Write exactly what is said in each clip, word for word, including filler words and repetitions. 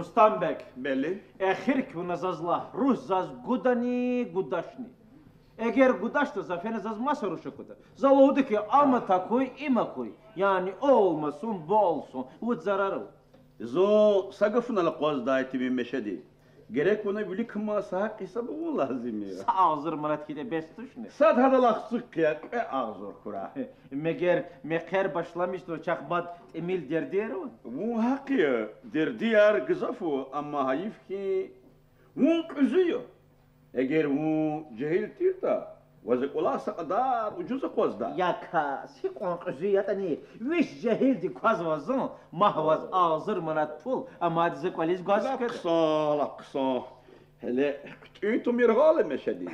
Рустамбег. Бели. Эхирик вуна заз лагь, руш заз гудани, гудачни? Эгер гудачтӀа, за фена, заз маса руш акуда. За лугьуда хьи, ам акуй, им акуй. Яни олмасун, болсун, вуч зарар ава? Зун са гафунал акъваздай, Тимин Мешеди. Герек вуна виликамаз са гьакӀ гьисаб авун лазим я. Са агъзур манат хьайитӀа бес тушни? Сад гьадалай хцик хъия, кьве агъзур хьурай. Мегер мехъер башламишзава, чахъ мад тӀимил дердияр ава? Вун гьахъ я, дердияр гзаф ава, амма гьайиф хьи, вун кьуьзуь я. Эгер вун жегьил тиртӀа, ваз а кӀвалах са кьадар ужуз акъваздай. Я кас, гьикьван кьуьзуь ятӀани, вич жегьилди квазва зун, магь ваз агъзур манат пул, амайди за кӀвализ гваз квез. Лап хъсан, лап хъсан. Гьеле хъуьтӀуьн тум яргъал я, Мешеди.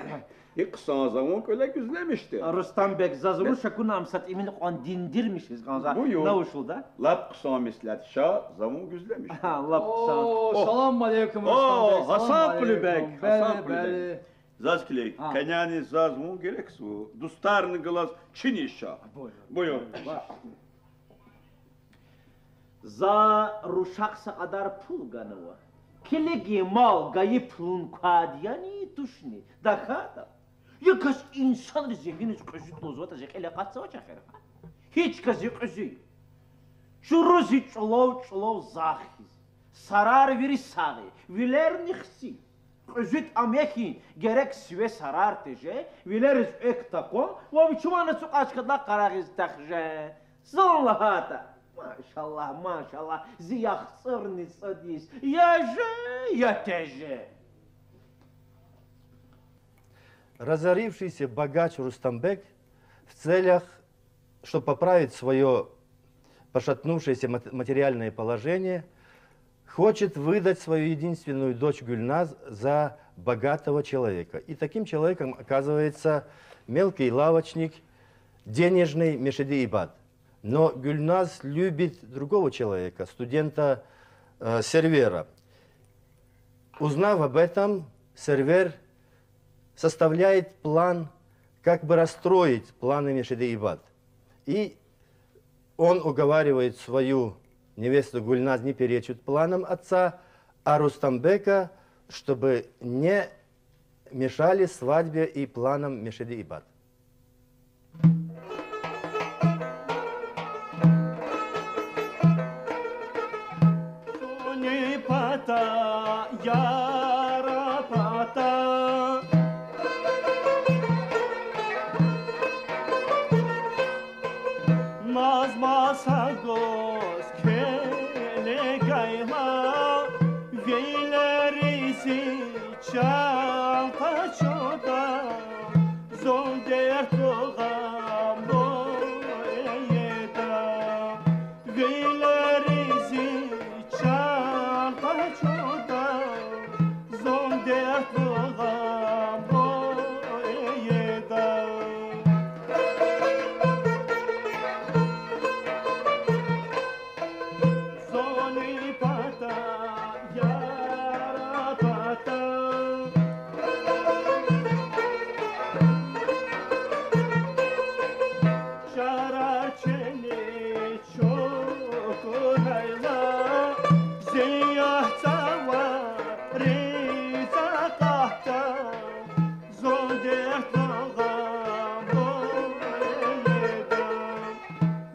И хъсан за вун кӀвале гуьзлемишда. Рустамбег, заз руш акуна, ам са тӀимил кьван диндирмишиз кӀанзава. Буюр. На вуч лугьуда? Лап хъсан меслят, ша за вун гуьзлемиш. Лап хъсан. О, салам алейкум, Рустамбег, салам алейкум. Гьасан Къулубег, Гьасан Къулубег. Бели, бели. Заз килиг, къеняни заз вун герекзава, дустарни галаз чиниз ша. Буюр. Буюр. За рушахъ са кьадар пул ганава. Килигин, мал гайи пулун квайди яни, тушни? ТахьайтӀа, я кас инсанриз зи гьиниз кьуьзуьд лугьузватӀа, зи кьил акъатзавач эхир, гьа? Гьич кас зи кьуьзуь я. Чуруз зи чӀулав-чӀулав захъ хьиз, сарар вири сагъ я, вилерни хци. Кьуьзуьд ам я хьи, герек сиве сарар теже, вилериз экв такъун ва вичиван ацукьай чкадилай къарагъиз тахже. Зун лагьайтӀа, машаллагь, машаллагь, зи яхцӀурни цӀуд йис я же, я теже. Разорившийся богач Рустамбек в целях, чтобы поправить своё пошатнувшееся мат-, материальное положение, хочет выдать свою единственную дочь Гюльназ за богатого человека. И таким человеком оказывается мелкий лавочник, денежный Мешеди Ибад. Но Гюльназ любит другого человека, студента, э, Сервера. Узнав об этом, Сервер составляет план, как бы расстроить планы Мешеди Ибад. И он уговаривает свою невесту Гульназ не перечить планам отца, а Рустамбека, чтобы не мешали свадьбе и планам Мешеди Ибад. Суни пата, яра пата, назма са гваз келегайла, вилериз чан къачуда, зун дерт гъамлу ийида. Вилериз чан къачуда, зун дерт гъамлу ийида. Суни пата, яра пата, чарар чилел чукурайла, зи яхцӀурни риз акъатда, зун дерт гъамлу ийида.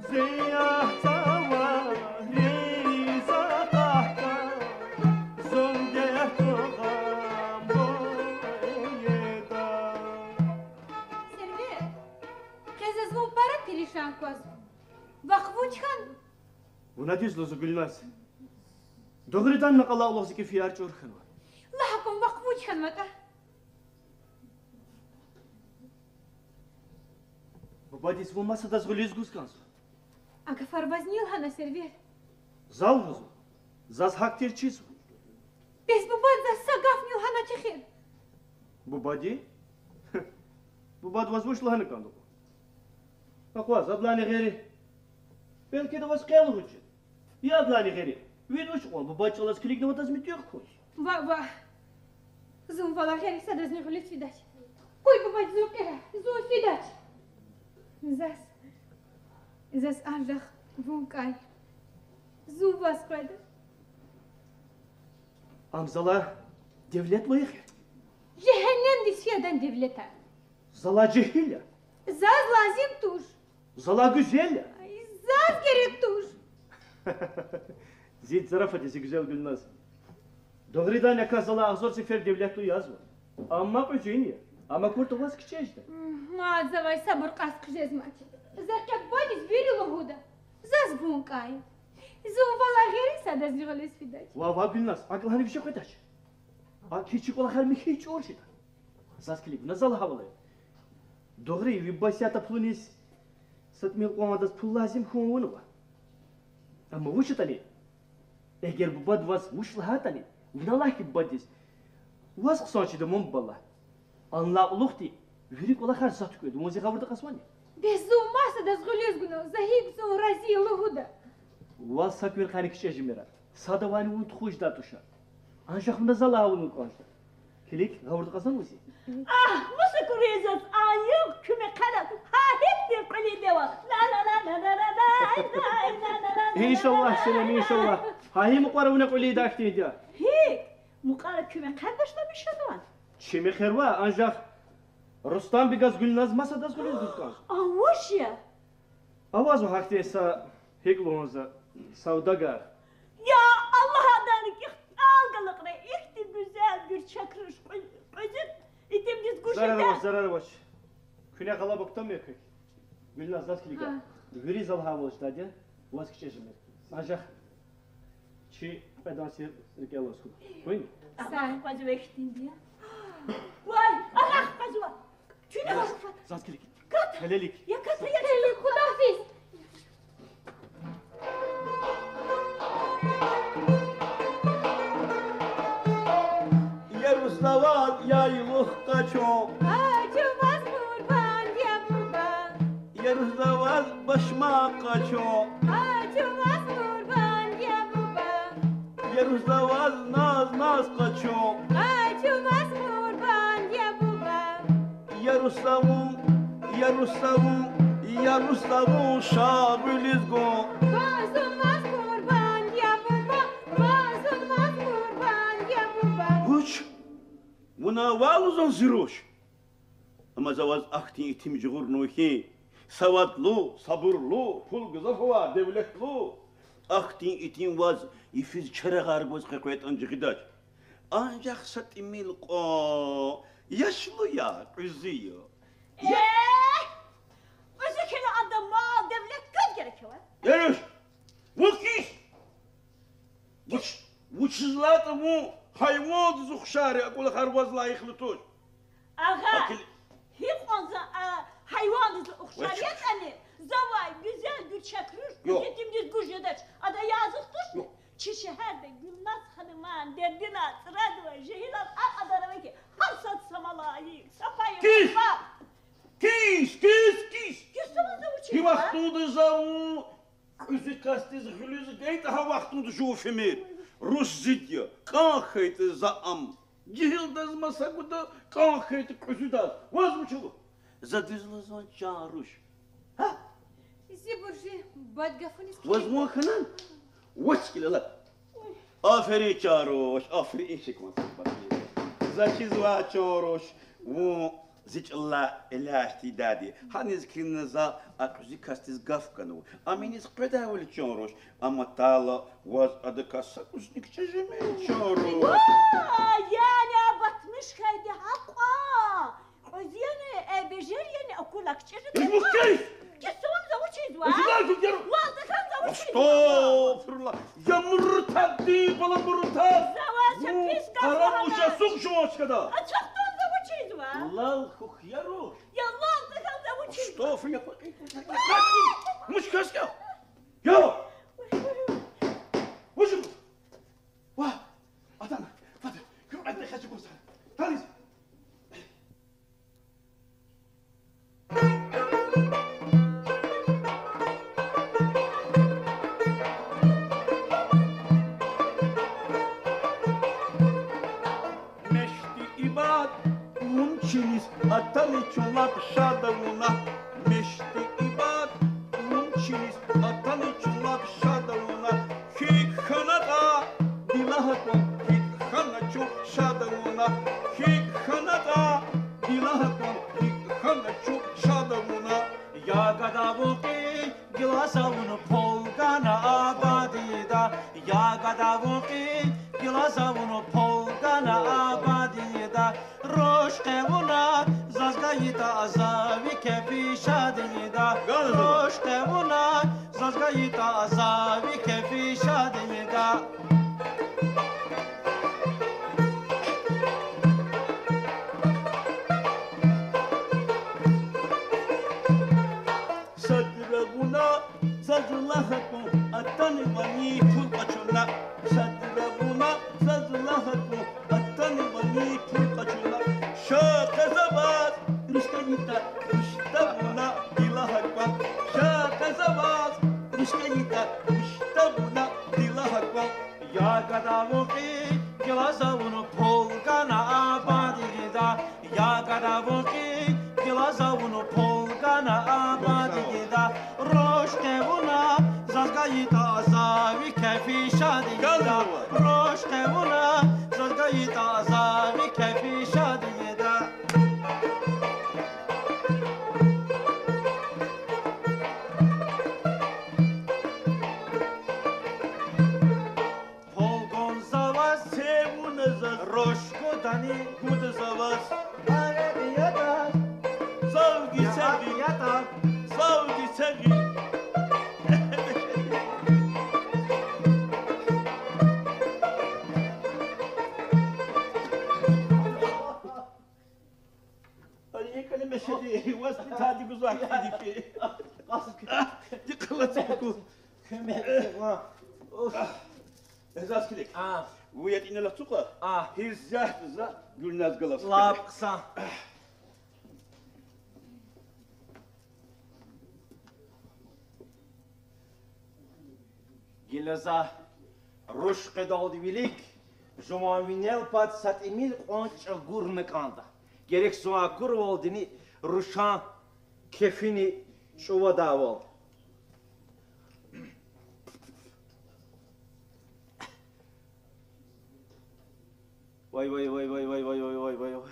Зи яхцӀурни риз акъатда, зун дерт гъамлу ийида. Сервер, къе заз вун пара перишан квазва. Вахъ вуч хьанва? Вуна дуьз лугьузва, Гульназ. Дугъриданни къалалугъ зи кефияр чӀур хьанва. Лагь кван, вахъ вуч хьанватӀа? Бубадиз вун масадаз гъуьлуьз гуз кӀанзава. А гафар ваз ни лагьана, Сервер? За лугьузва. Заз гьахьтин чизва. Бес бубади заз са гафни лагьанач эхир. Бубади? Бубади ваз вуч лагьана кӀанда кьван? Акъваз, адлани гъейри. Белки ада ваз къе лугьуз жеда. Я адлани гъейри. Вид вуч кьван, бубади чӀалаз килигнава, адаз муьтӀуьгъ хьуй. Ва, ва. Зун валай гъейри садазни гъуьлуьз фидач. Къуй бубади зун кьирай, зун фидач. Заз, заз анжах вун кӀан я. Зун ваз къведа. Ам залай девлетлу я эхир. Жегьеннемдиз фейи адан девлет я. Залай жегьил я. Заз лазим туш. Залай гуьзел я. Ай, заз герек туш. Зи зарафат я, зи гуьзел Гуьлназ. Дугъриданни, кас залай агъзур сефер девлетлу язва. Амма кьуьзуьни я. Ам акуртӀа ваз кичӀе жеда. М, завай сабур кьаз хъжезмач. За къе бубадиз вири лугьуда. Заз вун кӀан я. Зун валай гъейри садазни гъуьлуьз фидач. Ва, ва, Гуьлназ, акӀ лагьана виже къведач. АкӀ хьиз чи кӀвалахар михьиз чӀур жеда. Заз килиг, вуна за лагьайвал ая. Дугъри, ви бубадиз исятда пулуниз са тӀимил кьван адаз пул лазим хьун авунва. Амма вуч ятӀани, эгер бубади ваз вуч лагьайтӀани, вуна лагь хьи бубадиз, ваз хъсан чида, ман бубалай. Анлай кьулухъди вири кӀвалахар за туькӀуьрда, вун зи гъавурда кьазвани? Бес зун масадаз гъуьлуьз гуна, за гьикӀ зун рази я лугьуда? Ваз са куьн къанни кичӀе жемир. Садавайни вун тухуз жедай туш. Анжах вуна за лагьайвал вун кӀан жеда. Килиг, гъавурда кьазвани вун зи? Агь, мус акурла заз а югъ куь мехъерал, гьа гьихьтин кьуьлуьдайвал. Иншаллагь, Селем, иншаллагь. Гьа гьи мукьвара вуна кьуьлуьдай хьтинди я? ГьикӀ? Мукьвара куь мехъер башламишнава? Чи мехъер ваъ, анжах Рустамбегаз Гуьлназ масадаз гъуьлуьз гуз кӀанзава. А вуч я? Авазва гьахьтин са, гьикӀ лугьун за, савдагар. Я Аллагь, адан рикӀик тӀал галакьрай, ихьтин гуьзел гуьрчег руш кьуьз-, кьуьзуь итимдиз гуж жеда. Зарар авач, зарар авач. Куьне гъалаба кутамир квек. Гуьлназ, заз килиг. Вири за лагьайвал жедайди я, ваз кичӀе жемир. Анжах чи кьведан сир рикӀелай хьухь. Къуй? Са. Ахпа кваз вехтинди я. Вай, ана ахпа кваз ва. Чуьне. Заз килиг. Кат. Гьелелик. Я кат, я кат. Гьелелик, худагьафиз. Я руш, за ваз яйлух къачу. Къачу ваз къурбанд, я буба. Я руш, за ваз башмак къачу. Къачу ваз къурбанд, я буба. Я руш, за ваз наз-наз къачу. Къачу ваз къурбанд, я буба. Я руш, за вун, я руш, за вун, я руш, за вун шагъулиз гун. Ваз зун ваз къурбанд, я буба, ваз зун ваз къурбанд, я буба. Вуч? Вуна валзан зи руш? Амма за ваз ахьтин итим жагъурнава хьи, савадлу, сабурлу, пул гзаф авай, девлетлу. Ахьтин итим ваз йифиз черагъар гваз къекъвейтӀани жагъидач. Анжах са тӀимил кьван яшлу я, кьуьзуь я. Э, кьуьзуь хьайила ада мал-девлет квез герек ава? Я руш, вун кис! Вуч, вучиз лагьайтӀа вун гьайвандиз ухшар я, а кӀвалахар ваз лайихлу туш. Агъа, гьикьван за, а, гьайвандиз ухшар ятӀани, завай гуьзел гуьрчег руш кьуьзуь итимдиз гуж жедач, ада язух тушни? Чи шегьерда Гуьлназ хануман дердилай цӀрадавай жегьилар а кьадар ава хьи, гьар сад са малаик, са пай ваба. Кис, кис, кис! Кис тавун за вучиз ва? Гьи вахтунда за вун кьуьзуь касдиз гъуьлуьз гайитӀа, гьа вахтунда жув фимир. Руш зид я, кӀан хьайитӀа за ам жегьилдаз маса гуда, кӀан хьайитӀа кьуьзуьдаз. Ваз вуч ава? За дуьз лугьузвани, чан руш? Гьа? Зи буржи бад гафуниз килигда. Ваз вун хьанани? Вач кӀелила. Аферин, чан руш, аферин, и шикван суьгьбет я. За чизва, чан руш, вун зи чӀалай элячӀ тийидайди. Гьаниз килигна, за а кьуьзуь касдиз гаф ганва. Ам иниз къведайвал, чан руш, амма тайла ваз адакай са кӀусни кичӀе жемир, чан руш. Вай, яни а батмиш хьайиди гьакьван! Кьуьзуь яни, э, бежер яни, акурла кичӀе жеда. Кис, кис! Кис тавун за вучиз ва? Валдатан за вучиз ва? Астагъфируллагь! Я муртаддин бала, муртад! За ваз чпис гаф лагьана. Къарагъуша сух жуван чкада. Ацукьтан за вучиз ва? Лал хьухь, я руш! Я лал тахьан за вучиз ва? Астагъфируллагь, я пакъи. Муч кас я? Я! Вуч? Ва! Атана, фади, куь кьведни хечи гузар. Таниз. Мешти ибад, вун чиниз атана чун лап шад авуна. Мешти ибад, вун чиниз атана чун лап шад авуна. КикӀ хьанатӀа, дилагь акван, кикӀ хьан ГьикӀ хьанатӀа, гила гьакӀан, гьикӀ хьана чун шад авуна. Я гада вун кьий, гила за вун пул гана абадида. Я гада вун кьий, гила за вун пул гана абадида. Руш къе вуна, заз гайитӀа за ви кефи шадида. Руш къе вуна, заз гайитӀа за ви кефи шадида. Садра вуна, заз лагь акван, атана вани пул къачуна. Садра вуна, заз лагь акван, атана вани пул къачуна. Ша къе за ваз, руш гайитӀа, руш тавуна, гила гьакӀан. Ша къе за ваз, руш гайитӀа, руш тавуна, гила гьакӀан. Я гада вун кьий, гила за вун пул гана абадида. Я гада вун кьий, гила за вун пул гана абадида. Руш къе вуна, заз гайитӀа за ви кефи шадида. Руш къе вуна, заз гайитӀа за ви кефи шадида. Пул гун за ваз, це вуна заз, руш гудани гуда за ваз. Ая ятӀа, савди сегъи, ятӀа, савди сегъи. Али, кӀани меседи, воспитание гузвайди ки. Дикъала цӀуку. Куьмек ва. Уф. Эзаз килик. А. Вун ятӀа инал ацукьа. А. Гьиз ягъ за Гуьлназ галаз. Лап хъсан. Гила за руш къведалди вилик, жуван винел пад са тӀимил кьван чӀагурна кӀанда. Герек зун акурвалдини рушан кефини чӀувадайвал. Вай, вай, вай.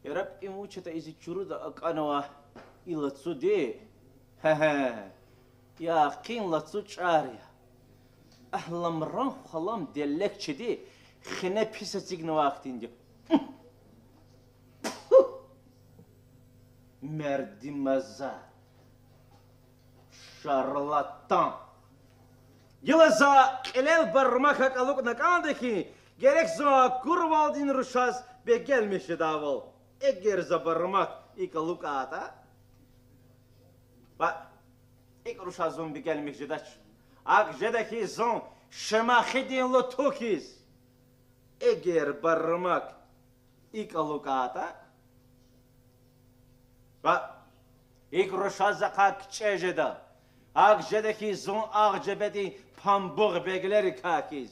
Яраб, им вуч ятӀа, и зи чуруда акӀанва и лацуди? Гье-гье. Яхъин лацу чӀар я. Агь, ламран хвалам деллекчиди, хине пис эцигнавай хьтинди. Пфу! Мердимазар. Шарлатан. Гила за кьилел бармак акӀ алукӀна кӀанда хьи, герек зун акурвалдини рушаз бегенмиш жедайвал. Эгер за бармак икӀ алукӀайтӀа, ва икӀ рушаз зун бегенмиш жедач. АкӀ жеда хьи, зун Шемахидин луту хьиз. Эгер бармак икӀ алукӀайтӀа, ва икӀ рушаз захъай кичӀе жеда. АкӀ жеда хьи, зун Агъжебедин Памбугъ беглерикай хьиз.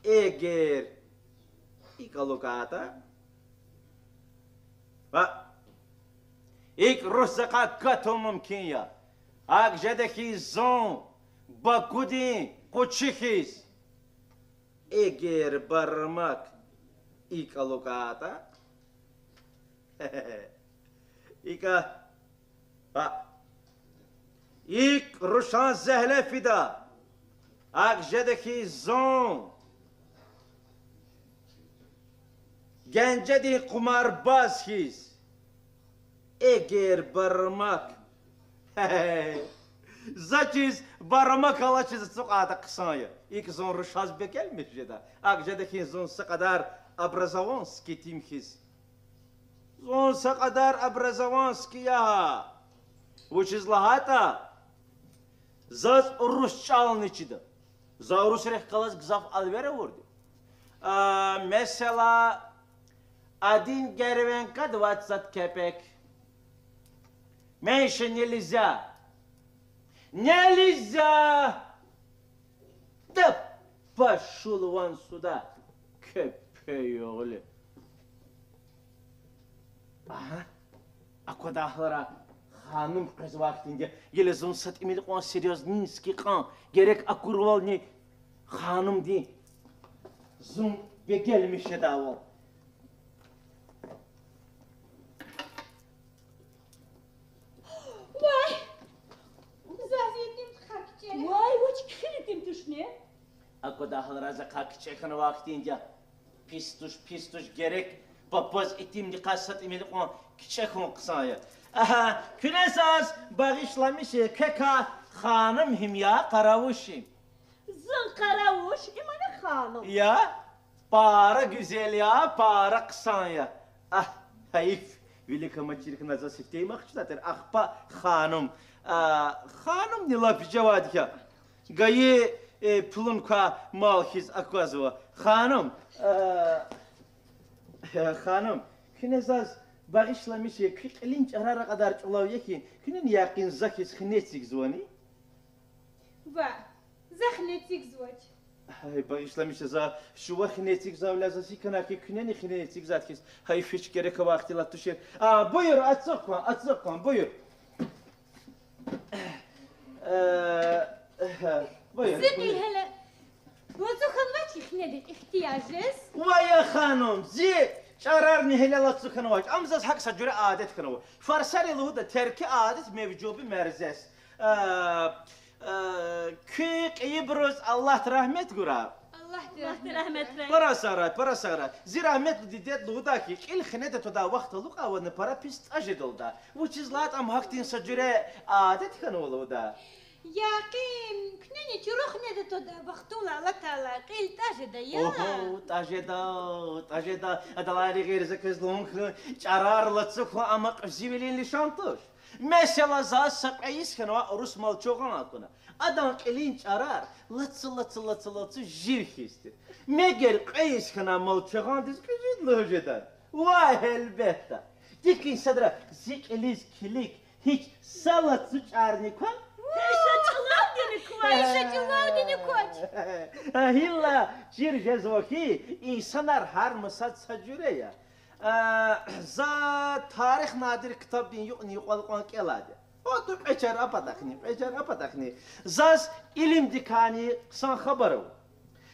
Эгер икӀ алукӀайтӀа, ва икӀ руш захъай катун мумкин я. АкӀ жеда хьи, зун Бакудин къучи хьиз. Эгер бармак икӀ алукӀайтӀа, икӀа, а, икӀ рушан зегьле фида. АкӀ жеда хьи, зун Генжедин къумарбаз хьиз. Эгер бармак, за чиз бармак алачиз ацукьайтӀа, хъсан я. ИкӀ зун рушаз бегенмиш жеда. АкӀ жеда хьи, зун са кьадар образованский тим хьиз. Зун са кьадар образованский я. Вучиз лагьайтӀа заз урус чӀални чида. За урусрихъ галаз гзаф алвер авурди. А, месела, один гривенка двадцать копеек. Меньше нельзя. Нельзя! Да пошёл вон сюда, кепей оглу. Агьа. Аквадай гьалара ханум къвезвай хьтинди я. Гила зун са тӀимил кьван серьёзненький кьван, герек акурвални ханумдин зун бегенмиш жедайвал. тушни? Аквадай гьаларай, за къе кичӀе хьанвай хьтинди я. Пис туш, пис туш, герек папаз итимдикай са тӀимил кьван кичӀе хьун хъсан я. Агьа, куьне заз багъишламиш, квекай ханум гьим я, къаравуш гьим? Зун къаравуш, им ана ханум. Я? Пара гуьзел я, пара хъсан я. Агь, гьайиф, вилик амачир хьана, за сифте махчуна тир, ахпа ханум. А, ханумни лап жавайди я. Гайи, э, пулун квай мал хьиз аквазва. Ханум, а, э, ханум, куьне заз багъишламиш, куь кьилин чӀарар а кьадар чӀулав я хьи, куьнени якъин за хьиз хине эцигзавани? Ва, за хине эцигзавач. Гьай, багъишламиш, за шува хине эцигзавайла, за зи кӀана хьи, куьнени хине эцигзавайди хьиз. Гьай, гьич герек авай ихтилат тушир. А, буюр, ацукь кван, ацукь кван, буюр. Э, э, буюр, Зи буюр. Кьил гьеле лацу хьанвач хинедин ихтияр жез. Ва я ханум, зи чӀарарни гьеле лацу хьанвач. Ам заз гьакӀ са жуьре адет хьанва. Фарсари лугьуда: терки адет мевжуби мерзес. Э, э, куь кьейибуруз Аллагьди рагьмет гурай. Аллагьди рагьмет гурай. Пара сагърай, пара сагърай. Зи рагьметлу дидеди лугьуда хьи, кьил хинеда твадай вахт алукьай вуна пара пис тӀа жедалда. Вучиз лагьайтӀа ам гьахьтин са жуьре адет хьанва лугьуда. Якъин, куьнени чуру хинеда твадай вахтунилай алатайла кьил тӀа жеда, я? Огьо, тӀа жеда, тӀа жеда. Адалайни гъейри за квез лугьун хьи, чӀарар лацу хьун ам кьуьзуьвилин лишан туш. Месела, заз са кьве йис хьанвай урус малчугъан акуна. Адан кьилин чӀарар лацу, лацу, лацу, лацу жив хьиз тир. Мегер кьве йис хьанвай малчугъандиз кьуьзуьд лугьуз жеда? Вай, гьелбетда. ДикӀин садра зи кьилиз килиг гьич са лацу чӀарни ква? Гьич са чӀулавдини ква, гьич са чӀулавдини квач. Гьилла чир жезва хьи, инсанар гьар масад са жуьре я. А, за Тарих надир ктабдин юкьни юкьвал кьван кӀелайди я. ОтӀу кьве чар а патахъни, кьве чар а патахъни заз илимдикайни хъсан хабар ава.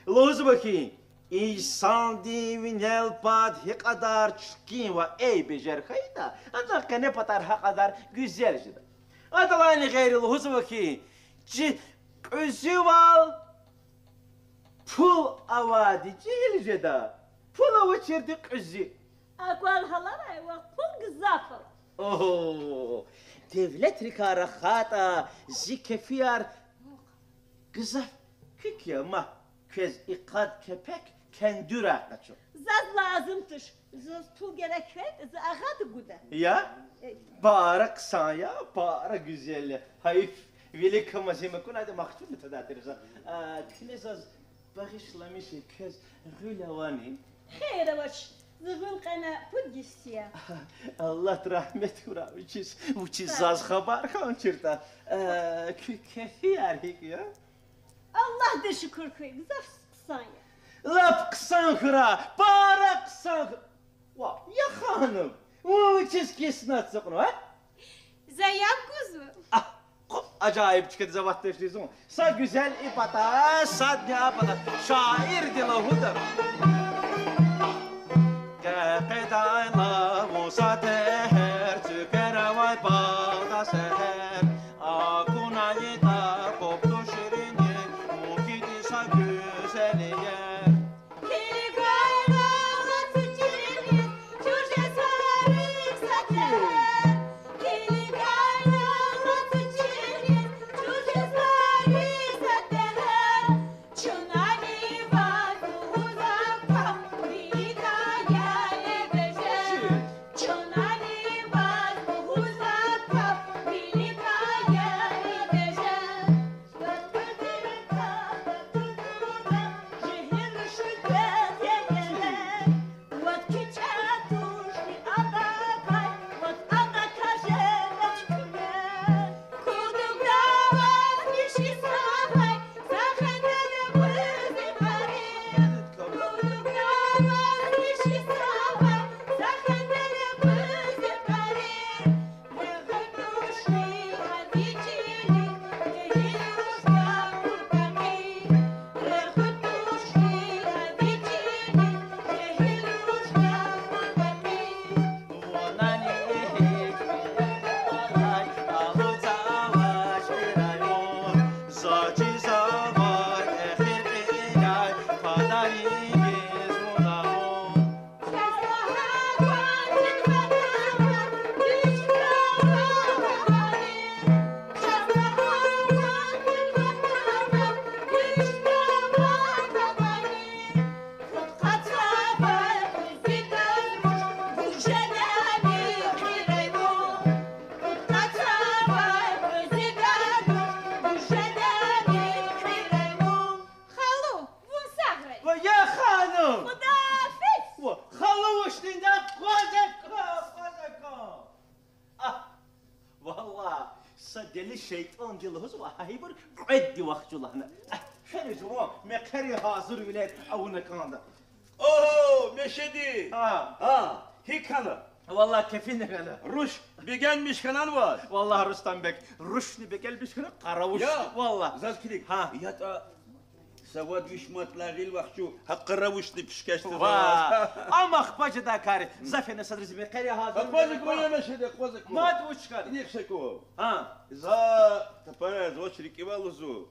Лугьузва хьи, инсандин винел пад гьикьадар чиркин ва эйбежер хьайитӀа, адан къене патар гьакьадар гуьзел жеда. Адалайни гъейри лугьузва хьи, чи кьуьзуьвал пул авайди жегьил жеда, пул авачирди кьуьзуь. Аквал гьаларай вахъ пул гзаф ава. О, девлетрикай рахайтӀа, зи кефияр гзаф куьк я, ма квез и къад кепек кендуьрай къачу. Заз лазим туш, заз пул герек хьайитӀа, за агъада гуда. Я? Э. Пара хъсан я, пара гуьзел я. Гьайиф, вилик амаз им акунайтӀа, махчуна твадай тир за. А, куьне заз багъишламиш, квез гъуьл авани? Хийир авач, зи гъуьл къене пуд йис я. Аллагьди рагьмет хьурай вичиз, вучиз заз хабар хьанчиртӀа. Э, куь кефияр гьикӀ я? Аллагьдиз шукур хьуй, гзаф хъсан я. Лап хъсан хьурай, пара хъсан хьу-, ва, я ханум, вун вичиз кисна ацукьнава, а? За яб гузва. А, хъу-, ажайиб чкадиз аватдашди зун. Са гуьзел и пата, садни а пата. Шаирди лугьуда: къекъедайла вун са тегьер, цуьквер авай багъда сегьер, акуна ятӀа квахьда ширинвилер, вун хьайитӀа са гуьзел иер. шейтӀанди лугьузва, гьа ибур кьведди вахчу лагьана. Фена жуван мехъерин гьазурвилер авуна кӀанда. О, Мешеди! А, гьикӀ хьана? Валлагь, кефина хьана. Руш бегенмиш хьанани ваз? Валлагь, Рустам-бек, рушни бегенмиш хьана, къаравуш. Я, валлагь. Заз килиг. ЯтӀа са вад-виш манатлай гъил вахчу гьа къаравушни пишкеш тур за ваз. Ам ахпа жедай кар я. За фена садра зи мехъерин гьазур. Аквазва кума, я Мешеди, аквазва кума. Мад вуч хьана? Инихъ са кума. За тапарар, за вач рикӀивал лугьузва.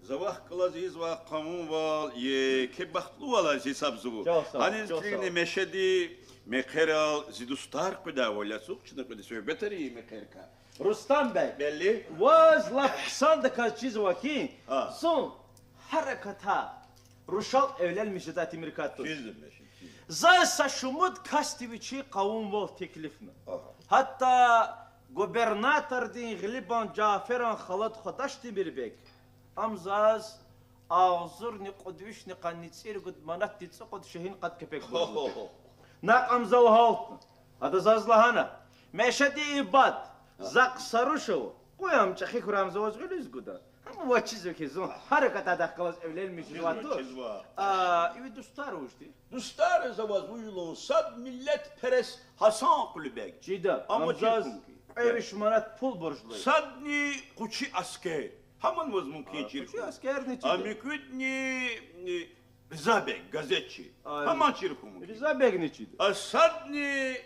За вахъ галаз ийизвай къавумвал еке бахтлуваллаз гьисабзава. Гьаниз килигна, Мешеди, мехъерал зи дустар къведайвал я, ацукь чна къведа, суьгьбетар ийин мехъерикай. Рустам-бек, ваз лап хъсандаказ чизва хьи, зун гьаракатда рушал эвленмиш жедай тӀимилрикай туш. Заз са шумуд касди вичин къавумвал теклифна. Гьатта губернатордин гъилибан Жаферан халад хвадачни тӀимилбек, ам заз агъзурни кьуд вишни къанни цӀуругуд манатди цӀукьуд шагьин къад кепек гузва. Накь ам за лагьалтна. Ада заз лагьана: Мешеди, ибад, захъ са руш ава, къуй ам чӀехи хьурай, ам за ваз гъуьлуьз гуда. Гьам ваз чизва хьи, зун гьаракатдихъ галаз эвленмиш жезвай туш. А ви дустар вужди? Дустар за ваз вуж я лугьун, сад миллетперес Гьасан Къулубек. Чида, ам заз кьве виш манат пул буржлу я. Садни къучи аскер. Гьаман ваз мумкин чир хьун. Къучи аскерни чида. А муькуьдни, э, Ризабек, газетчи. Гьаман чир хьун мумкин. Ризабекни чида. А садни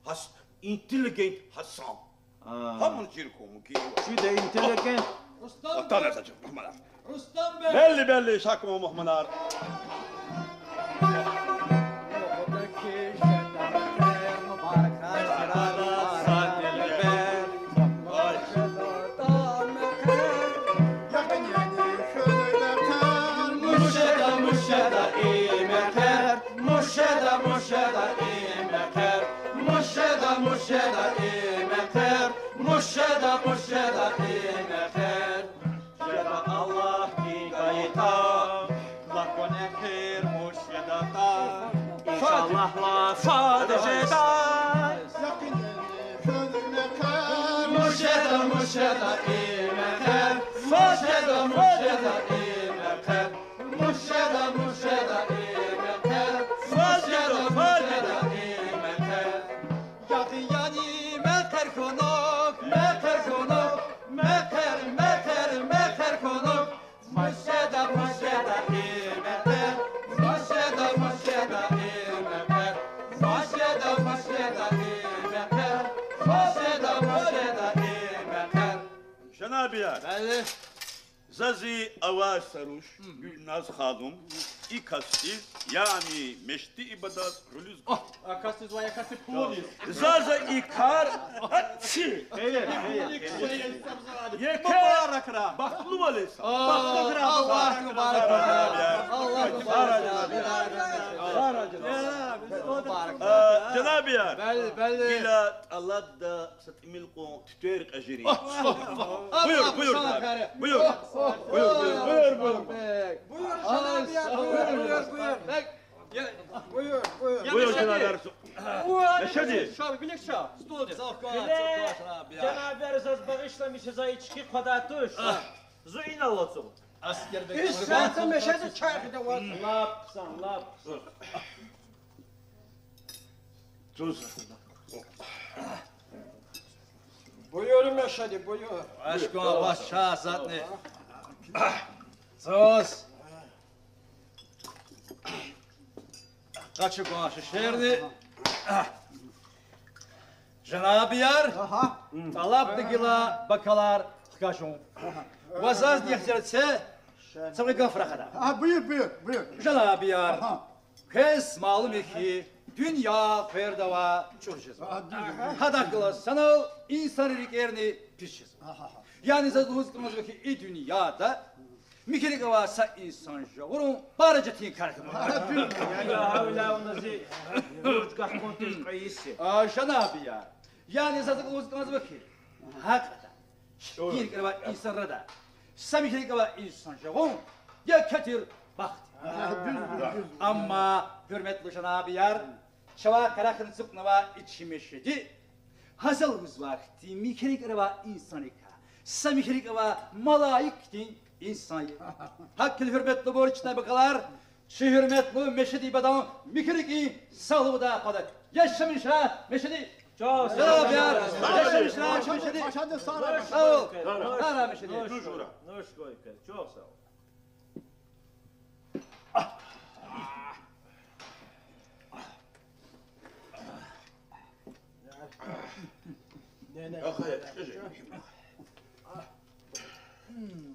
Гьас-, интеллигент Гьасан. Гьаман чир хьун мумкин. Чида интеллигент. Рустам-бек! Белли, белли, ша кума, мугьманар. Муш жеда, муш жеда и мехъер, муш жеда, муш жеда и мехъер, муш жеда, муш жеда и мехъер, муш жеда, муш жеда и мехъер. Жеда Аллагьдин къайда, лагь кван эхир, муш жедатӀа, иншаллагь, лагь фад жеда. Муш жеда, муш жеда и мехъер, муш жеда, муш жеда и мехъер, муш жеда, муш жеда и мехъер, муш жеда, муш жеда и мехъер. Яни, яни, мехъер хьунухь, мехъер хьунухь, мехъер, мехъер, мехъер хьунухь. Муш жеда, муш жеда и мехъер, муш жеда, муш жеда и мехъер, муш жеда, муш жеда и мехъер, муш жеда, муш жеда и мехъер. Жанабияр. Бели. За зи аваз са руш, Гуьлназ халун, и касдиз, яни Мешеди ибадаз гъуьлуьз гузва. А касдиз ва я касдиз пул ийиз. За, за и кар, а, чи. Хейр, хейр. Еке мубаракрай. Бахтлувал я. Бахтлувал я. Аллагь мубарак. Аллагь мубарак. Э, жанабияр. Бели, бели. Гила тӀалабда са тӀимил кьван туьтер кьежирин. Буюр, буюр, жанабияр. Буюр, буюр, буюр. Буюр, жанабияр, буюр, буюр, буюр. Буюр, жанабияр. Мешеди. Ша, билик ша, столдиз. Биле, жанабияр, заз багъишламиша, за ички хъвадай туш. Зун инал ацукь. Аскербек. Иш саатда Мешеди чай хъведа ваз. Лап хъсан, лап хъсан. Буюр, Мешеди, буюр. Ашкъан ваз чаз затӀни. Заз. Къачу кван шешерни. Жанабияр, тӀалабда гила бокалар хкажун. Ва заз нихзер це, са кьве гаф рахада. Жанабияр, квез малум я хьи, дуьнья къвердавай чӀур жезва. Гьадахъ галаз санал инсанрин рикӀерни пис жезва. Яни заз лугьуз кӀанзава хьи, и дуьньяда михьи рикӀ авай са инсан жагъурун пара четин кар хьана. Яни гьавиляй вуна зи бурж гахкун тир кьве йис я. Жанабияр, яни заз лугьуз кӀанзава хьи, гьакьван четин рикӀ авай инсанрикай са михьи рикӀ авай инсан жагъун еке тир бахт я. Амма, гьуьрметлу жанабияр, чавай къарагъна ацукьнавай и чи Мешеди Гъазал гузвай хьтин михьи рикӀ авай инсанрикай са михьи рикӀ авай малаик хьтин инсан я. ГьакӀ хьайила, гьуьрметлубур, чна бакалар, чи гьуьрметлу Мешедиди бадан михьи рикӀин сагълугъдай акъвазда. Яшамиш хьурай, Мешеди! Чав сагъ хьурай, Мешеди! Сагъ хьурай, Мешеди! Нуш хьурай, нуш хьурай, чав сагъ хьурай.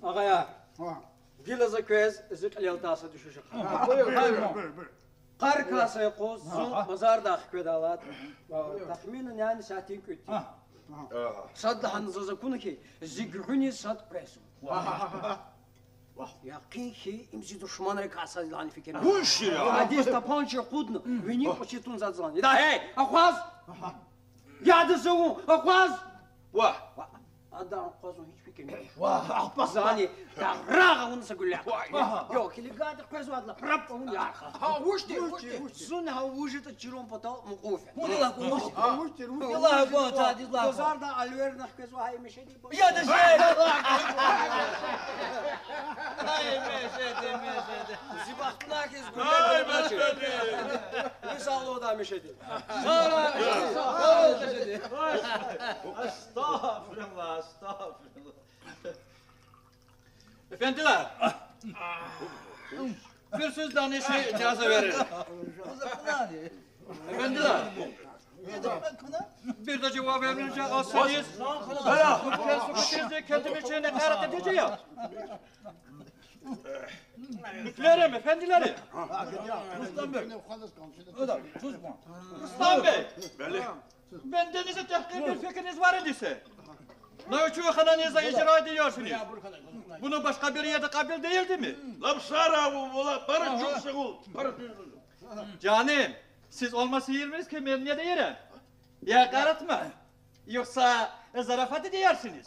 Агъаяр, гила за квез зи кьилелди са дуьшуьш ахъая. Къаркай са юкъуз зун базардай хкведайла, тахминан, яни сятин кӀуьд тир. Садлагьана заз акуна хьи, зи гуьгъуьниз сад къвезва. Якъин хьи, им зи душманрикай сад лагьана фикирна. Вуч я? Адаз тапанча акъудна, вини кӀвачи тунзадзалан. Ида, гьей, акъваз! Яда за вун, акъваз! Вагь! Адан акъвазун гьич фикирни. Зани тарагъ авуна са гуьлле. Вагь! Ё, килигайди къвезвайдалай прап авуна ярх. Гьа, вуч тир, вуч тир? Зун гьа вуж ятӀа чирун патал мукьуф я. Вуч тир, вуч тир? Вуч тир, вуч тир? Базарда Альверна хквезва, гьа и Мешеди. Яда жеда! Ай, Мешеди, Мешеди. Зи бахтунар хьиз гуьллер. Ай, Мешеди. Мисал лугьуда, Мешеди. Астагъфируллагь, астагъфируллагь. Эфендилер! Куьрсуьз даниши ижаза верин. Эфендилер! Бир де жаваб вермишзавайсиз. Куьрсуьз куьчиз кентимишин экъарат тийижир я. Муькуьлерим, эфендилерим! Рустам бей! Рустам бей! Бели. Бендениз техкъир бир фикирниз варидисе. На учу ханани за ижра ийидарсиз. Буну башкъа бир ерде кьабил дейилдими? Лап сара ву, валлагь, пара чухсагъул, пара чухсагъул. Жаним, сиз олмаса ийирмиз кемер неда ийирин? Я экъаратма, юхса зарафат ийидарсиз?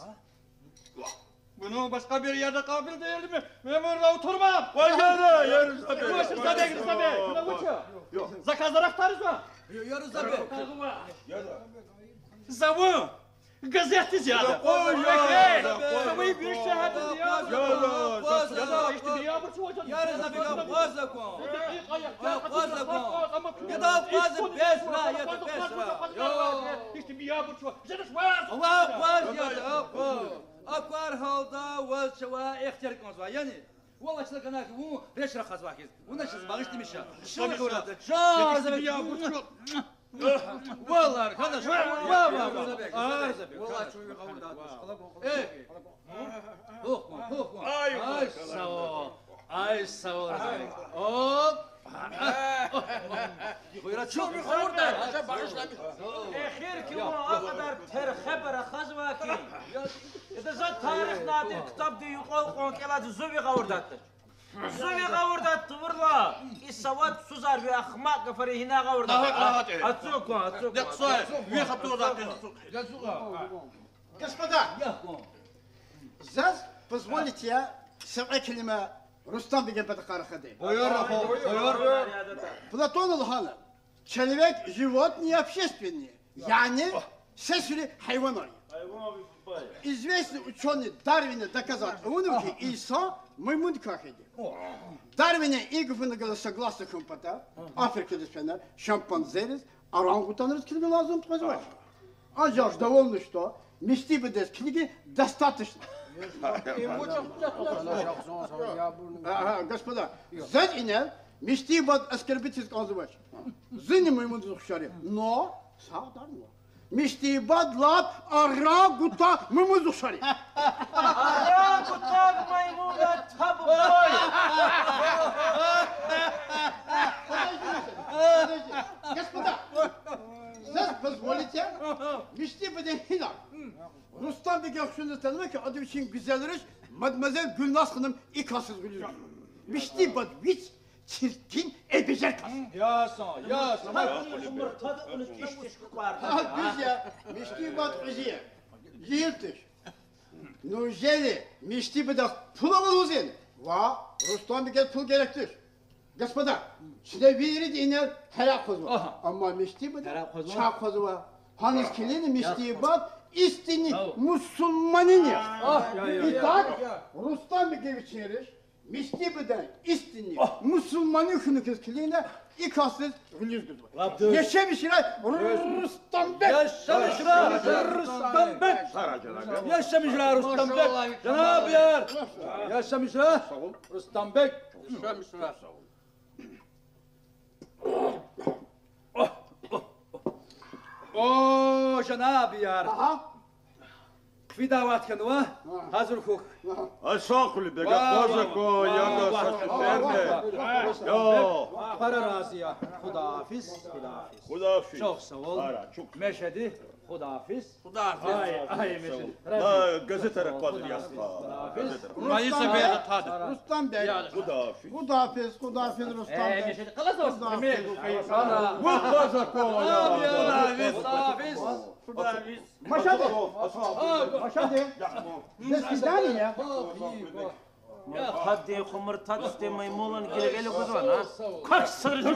Буну башкъа бир ерде кьабил дейилдими? Мемурла утурмам. Вай, яра, яра, Рустам бей. Вуч, Рустам бей, Рустам бей, шуна вуч я? Заказ дарахтарзава. Яра, Рустам бей. За вун газетдиз яда. Къваз, къваз, къваз. Яра, ишти биябур чу вача. Яра, за бега къваз за кван. Къваз за кван. Яда, къваз, бес ра, яда, бес ра. Ишти биябур чу. Жедаш ваз. Ва къваз яда, къваз. Аквар гьалда ваз чавай ихтияр кӀанзава, яни? Валлагь, чна гана хьи, вун реч рахазва хьиз. Вуна чиз багъишламиша. Шура гъавурда. Жан, за бега. Валлагь, хана, ва, ва, ва, за бега, за бега. Валлагь, чун гъавурда. Э. Гьухман, гьухман. Ай, сав ol. Ай, сав ol, за бега. Оп. Хуьра чун гъавурда, за багъишламиш. Эхир хьи вун а кьадар терхеба рахазва хьи. Яда, за тарих надир ктабдин юкьвал кьван кӀелайди зун ви гъавурда атач. Зун ви гъавурда тавурла, и савадсузар, ви ахмакь гафари гьина гъавурда. Ацукьван, ацукьван. Лекь сай, ви хатурда къизсу. Господа, заз позволите я са кьве келима Рустам бегин патахъай рахади. Буюр, буюр. Платона лагьана: человек животное и общественное. Яни сесуьли гьайванар я. Известный учёный Дарвина доказать авунва хьи, инсан маймундикай хьайиди. Дарвина и гафунилай согласны хьун патал Африкадиз фена шимпанзериз, орангутангриз килигна лазим къвезвач. Анжах довольно, что Мешеди бадаз килигин достаточно. Ага, господа, заз инал Мешеди бад оскорбить ийиз кӀанзавач. Зунни маймундиз ухшар я, но сагъ дарнава. Мешеди бад лап орангутанг маймундиз ухшар я. Орангутанг маймундилай таб бай. Подожди, господа, заз позволите, Мешеди бадин гьинал. Рустам беге хъсан атанва хьи, ада вичин гуьзел руш мадемуазель Гуьлназ ханум и касдиз гъуьлуьз. Мешеди бад вич чиркин, эбежер кас. Ясан, ясан. Гьа, дуьз я, Мешеди бад кьуьзуь я. Жегьил туш. Неужели Мешеди бадахъ пул ава лугьузва? Ва Рустам бегез пул герек туш. Господа, чна вирида инал гьерекь хъвазва. Амма Мешеди бада чай хъвазва. Къаниз килигна Мешедиди бубадин истинный мусурманин яхъ. Итак, Рустам-бега вичин риш, Мешедиди бубадин истинный мусурманин хьунухъ килигна, и касдиз гъуьлуьз гузва. Яшамиш хьурай Рустам-бег! Яшамиш хьурай Рустам-бег! Яшамиш хьурай Рустам-бег! Жанабияр! Яшамиш хьурай Рустам-бег! О, жанабияр! Куь дават хьанва, гьазур хьухь. Ай, сагърай, бега, къваз акван, ягъа са шуьшерни. Пара рази я. Худафиз, худафиз. Худафиз. Чухсагъул. Мешеди, худафиз. Худафиз. Ай, ай, Мешеди. Газетара къваз я. Худафиз. Рустам-бег. Худафиз. Худафиз, худафиз, Рустам-бег. Худафиз. Вун къваз акван, я. Худафиз. Худафиз. Машади. Машади. До свидания. Гьадин хумуртадисте маймулан гилгьел гузвани? Как срыжу?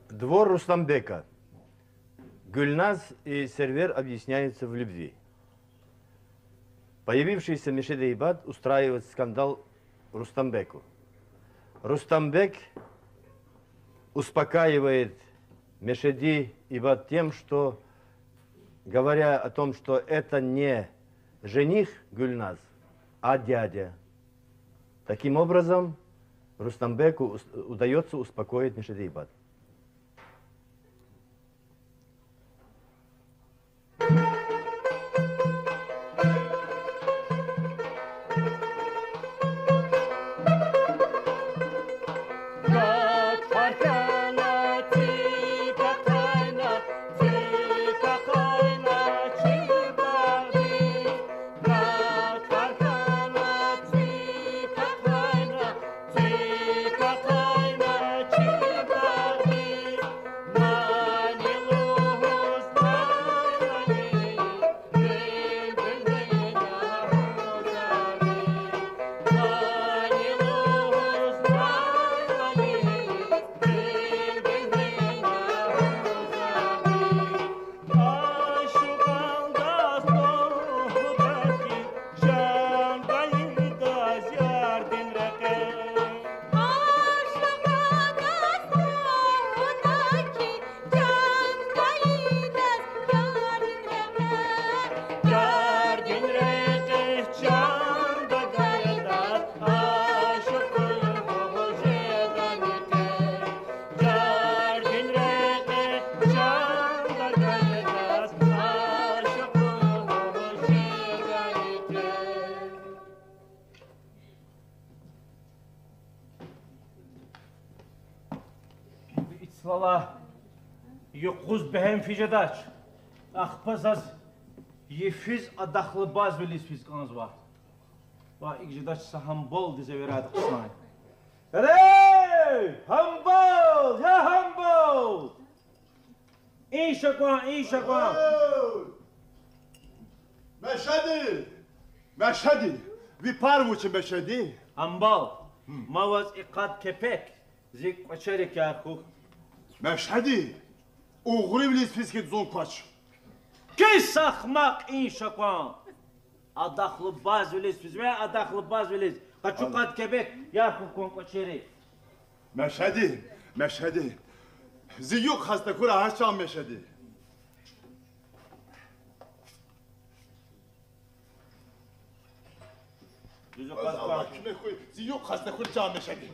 Двор Рустамбека. Гюльназ и Сервер объясняются в любви. Появившийся Мешеди-бубат устраивает скандал Рустамбеку. Рустамбек успокаивает Мешеди-бубат тем, что, говоря о том, что это не жених Гюльназ, а дядя. Таким образом, Рустамбеку ус-, удаётся успокоить Мешеди-бубат. Ицлала юкъуз бегьем физ жедач. Ахпа заз йифиз адахлу баз вилиз физ кӀанзава. Ва икӀ жедач, са гьамбалдиз эверайди хъсан. Эй, гьамбал, я гьамбал! Иша кван, иша кван! Мешеди! Мешеди! Ви пар вуч я, Мешеди? Гьамбал, ма ваз и къад кепек, зи кӀвачерик яр хьухь. Мешеди! Угърив вилиз физ хьи зун квач. Кис ахмакь, иша кван! Адахлу баз вилиз физ, ве адахлу баз вилиз. Къачу къад кепек, яр хьухь кван кӀвачерик. Мешеди, Мешеди. Зи юкь хаста хьурай гьа чан, Мешеди. Дуьз акъваз, Аллагь куьмек хьуй, зи юкъ хазна хьуй, чан Мешеди.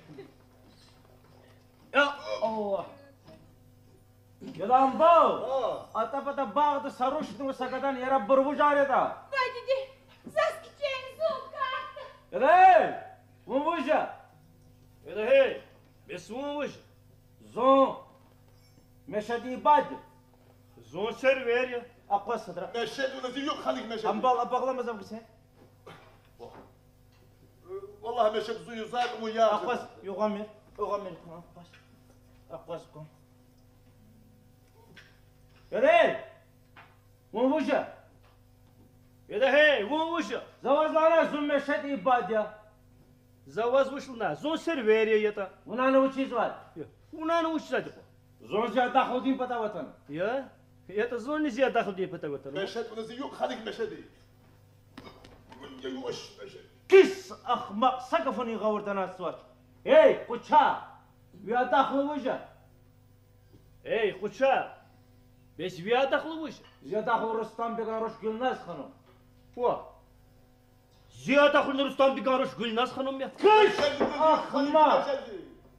Я Аллагь. Геле амбал. Гьа. Атӏа пата багъда са рушни ва са гадани яраб бур вужар ятӏа? Вай диде, заз кичӏе, зун катда. Геле, вун вуж я? Геле гьей, бес вун вуж я? Зун Мешедин бад я. Зун Сервер я. Акъваз садра. Мешед, вуна зи юкъ хьаник Мешед. Амбал, абагълама зав гисе. Валлагь, Мешед, зун юзар, вун я. Акъваз, югъамир, югъамир, акъваз. Акъваз кун. Геле! Вун вуж я? Геле гьей, вун вуж я? За ваз лагьана, зун Мешедин бад я. За ваз вуч лагьана, зун Сервер я ятӏа. Вуна вучизвай? Я, вуна вучизвайди кьван? Зун зи адахлудин патав атана. Я? ЯтӀа зунни зи адахлудин патав атана. Мешед, вуна зи юкъ хьаник Мешеди. Вун я юваш, Мешед. Кис, ахмакь, са гафунин гъавурда нацвач. Эй, къуча! Ви адахлу вуж я? Эй, къуча! Бес ви адахлу вуж я? Зи адахлу Рустамбеган руш Гуьлназ ханум. Ва! Зи адахлуни Рустамбеган руш Гуьлназ ханум я? Кис, ахмакь!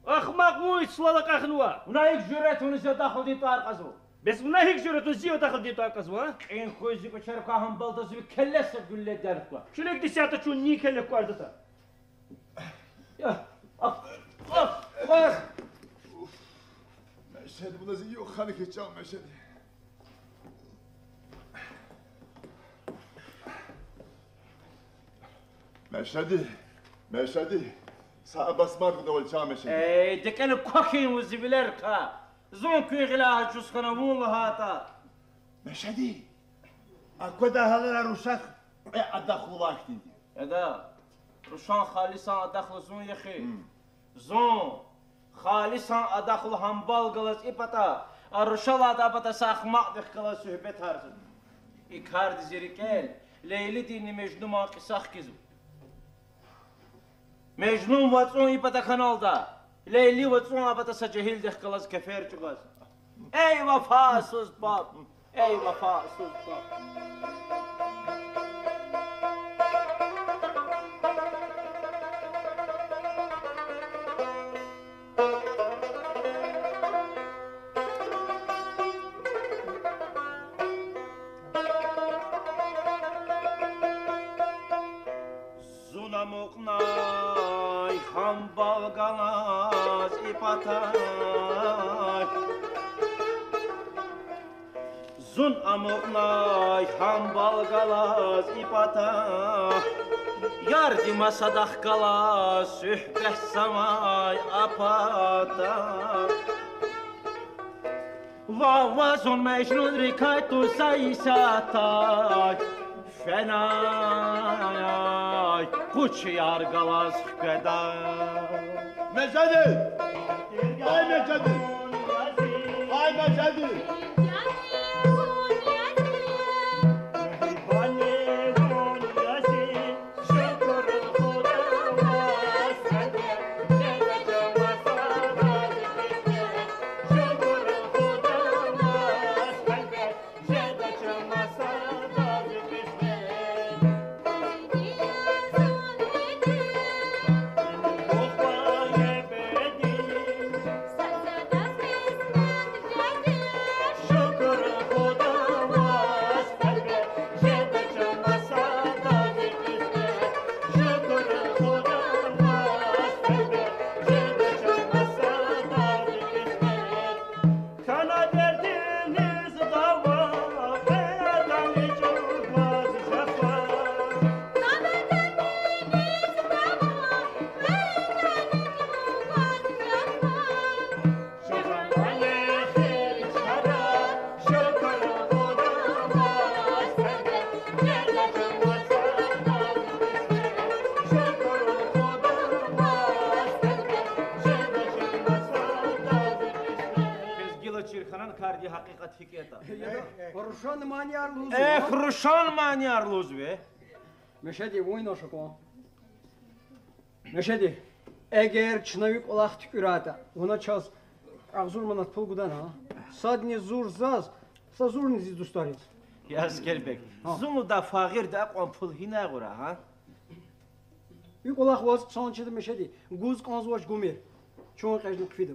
Ахмакь вун, ислала кьахнава. Вуна гьикӀ жуьрет авуна зи адахлудин тӀвар кьазва? Бес вуна гьикӀ жуьрет авуна зи адахлудин тӀвар кьазва? Кьин хуьз зи кӀвачерикай гьамбалдаз ви келле са гуьлле дерква. Килиг десяточун ни келле квардата. Я, ах, ах, ах! Мешед, вуна зи юкъ хьаник, чан Мешед. Мешеди, Мешеди, са абасмад гудавал, чан Мешеди. Эй, декӀена квахьин вун зи вилерикай. Зун куьн гъиляй гьа чӀуз хьана вун лагьайтӀа. Мешеди, аквада гьалара рушахъ кьве адахлувай хьтинди. Яда, рушан халисан адахлу зун я хьи. Зун халисан адахлу гьамбал галаз и пата, а рушалайди а пата са ахмакьдихъ галаз суьгьбетарзава. И карди зи рикӀел Лейлидинни Межнуман кьиса хкизва. Межнун вацӀун и пата хьаналда, Лейли вацӀун а пата са жегьилдихъ галаз кефер чӀугваз. Эй, вафасуз паб! Эй, вафасуз паб! Зун амукьнай гьамбал галаз и патай. Зун амукьнай гьамбал галаз и пата, ярди масадахъ галаз суьгьбетзавай а пата. Ван ва зун Межнунрикай тӀуз са исятдай, фенай къучияр галаз хкведай. Межеди! Ай, Межеди! Ай, Межеди! Квез гила чир хьанани, карди гьакъикъат гьикӀ ятӀа. Рушан манияр лугьузва. Эхь, рушан манияр лугьузва. Мешеди, вун инал ша кван. Мешеди, эгер чна ви кӀвалах туькӀуьрайтӀа, вуна чаз агъзур манат пул гудана, а? Садни зур заз, са зурни зи дустариз. Я Аскербег, зун лугьудай фагъирди акьван пул гьинай гъурай, гьа? И кӀвалах ваз хъсан чида, Мешеди, гуз кӀанзавач гумир. Чун кьежна хъфида.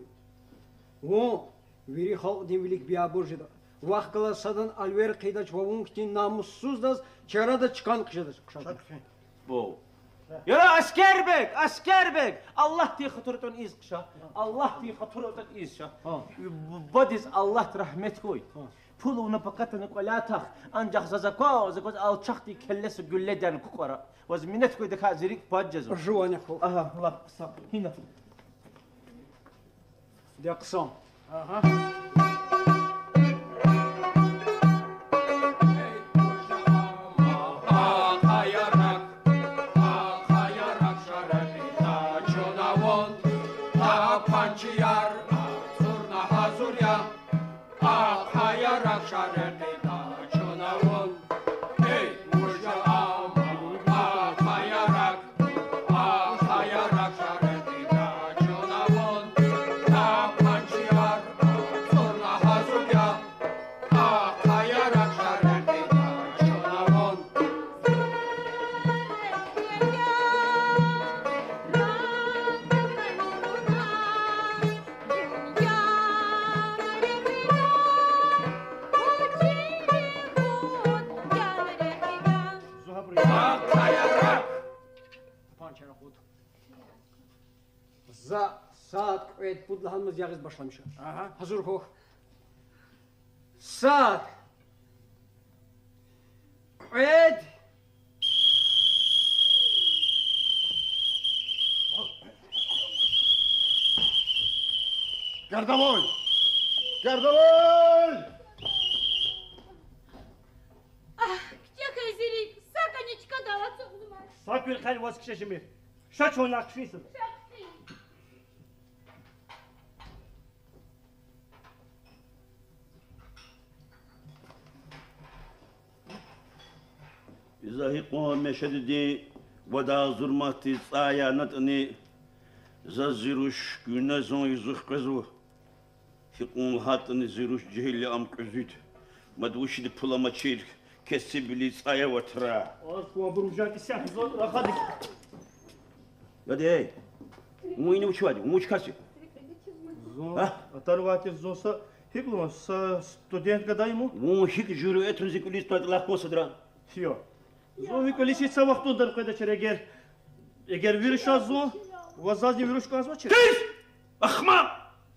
Вун вири халкьдин вилик биябур жеда. Вахъ галаз садан алвер хъийидач ва вун хьтин намуссуздаз чарада чкан хъжедач. Бу. Яра, Аскербег, Аскербег! Аллагьдин хатур атӀана ийиз хъша. Аллагьдин хатур атӀана ийиз ша. Бадиз Аллагьди рагьмет хьуй. Пул авуна пакатна кӀваляй тах, анжах заз акваз, акваз алчахдин келлеса гуьлледин кукӀвара. Ваз минет хьуй, дакай зи рикӀ пад жезва. Жувани хьу. Агьа, лап хъсан. Гьина. Де хъсан. Агьа. За сад, кьвед, пуд лагьанмаз ягъиз башламиша. Агьа. Гьазур хьухь. Сад, кьвед. Городовой! Городовой! Агь, кичӀе хьайи зи рикӀ, са кӀани чкадал ацукьзамач. Са куьр хьайила ваз кичӀе жемир. Ша чун винел хъфин сада. За гьикьван Мешедидин вадан зурматдиз цӀай янатӀани, заз зи руш Гуьлназан юзух къвезва. Гьикьван лагьайтӀани зи руш жегьил я, ам кьуьзуьд. Мад вучиз пул амачир, кесибвилиз цӀай аватра. Аз кван буржар исятда зун рахади. Гаде, вун ина вуч авайди, вун вуч кас я? Зун, а? Атарвай тир зун са, гьикӀ лугьун, са студент гадаяр ман. Вун гьикӀ жуьрет авуна зи кӀвализ твадилай кван садра? Хьи я. Зун ви кӀвализ гьич са вахтунда къведачир эгер, эгер вири шаз зун, ва зазни ви руш кӀанзавачир. Тиз! Ахмакь!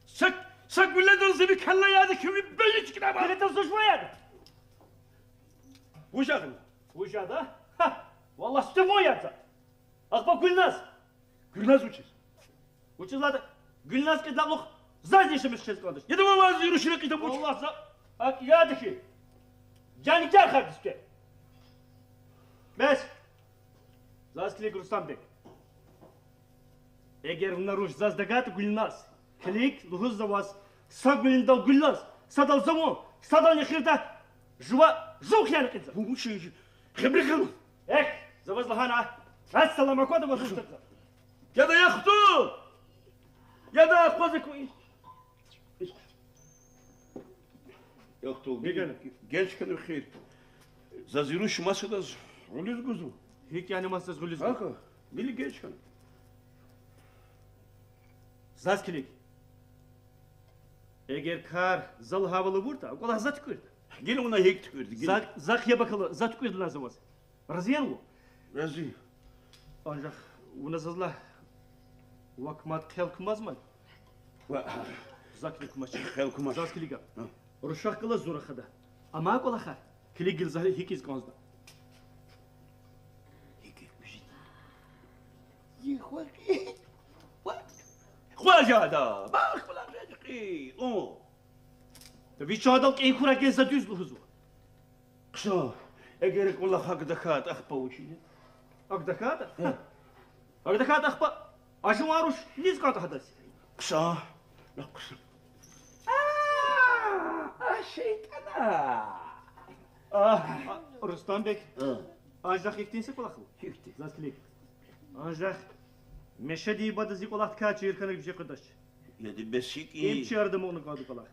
Са, са гуьлледал зи ви келлаяр яда хьи, ви бейни чкӀидайбур. Гуьлледал зун жуван яда? Вуж ягъна? Вуж яда? Гьа! Валлагь, сифте вун яда. Ахпа Гуьлназ. Гуьлназ вучиз? Вучиз лагьайтӀа, Гуьлназ кьидлай кьулухъ зазни яшамиш жез кӀандач. Яда, ваваз юруш рекьида вуч? Валлагь, за акӀ яда хьи, жан кӀархар дисте. Бес. Заз килиг, Рустам-бек. Эгер вуна руш заз тагайтӀа, Гуьлназ, килиг, лугьуз за ваз, са гуьлдал Гуьлназ, садал за вун, садал эхирда жува жув хъияна кьилзава. Вун вуч хибри хьана? Эхь, за ваз лагьана, ассалам аквада ваз устадзава. Яда, я хтул! Яда, акъваз акуй. Я хтул, генж хьана ви хир. Заз и руш масадаз гъуьлуьз гузва. ГьикӀ яни масадаз гъуьлуьз гузва? Гила генж хьана. Заз килиг. Эгер кар за лагьайвал авуртӀа, а кӀвалах за туькӀуьрда. Гила вуна гьикӀ туькӀуьрда, гила? За, захъ яб акала, за туькӀуьрдалай за ваз. Рази яни вун? Рази. Анжах вуна заз лагь, вак мад хъел кумазмай. Ва- Зак килиг кумач. Хъел кумач. Заз килига. Гьа. Рушахъ галаз зун рахада. Амай кӀвалахар килигил за гьикӀ ийиз кӀанзава. ГьикӀ ийиз? Хва жеда, бах кӀвалах жеди хъи, у. Вич адал кӀин хьурай, гьа за дуьз лугьузва. Хъсан, эгер кӀвалах акӀ тахьайтӀа, ахпа вучиз? АкӀ тахьайтӀа? Гьа. АкӀ тахьайтӀа ахпа а жуван руш низ кӀантӀа гьадаз? Хъсан, хъсан. А, а шейтӀана. А, а, Рустам-бек. А. Анжах ихьтин са кӀвалах ава. Ихьтин. Заз килиг. Анжах Мешедин бада зи кӀвалахдикай чир хьана виже къведач. Яда, бес икӀ? Им чи арада амукьна кӀанда кӀвалах.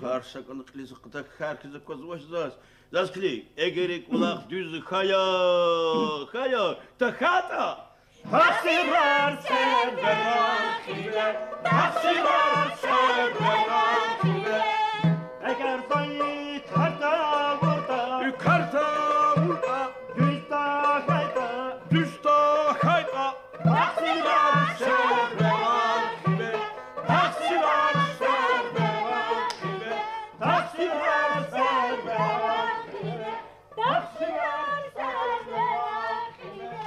Кар са кӀвалах кьилиз хъда, кар хьиз аквазвач заз. Заз килиг, эгер и кӀвалах дуьз хьая, хьая, тахьайтӀа, Тахсирар серберахъ хиве, тахсирар серберахъ хиве. Эгер зайиф кар тавуртӀа, кар тавуртӀа, дуьз тахьайтӀа, дуьз тахьайтӀа, тахсирар серберахъ хиве, тахсирар серберахъ хиве, тахсирар серберахъ хиве, тахсирар серберахъ хиве.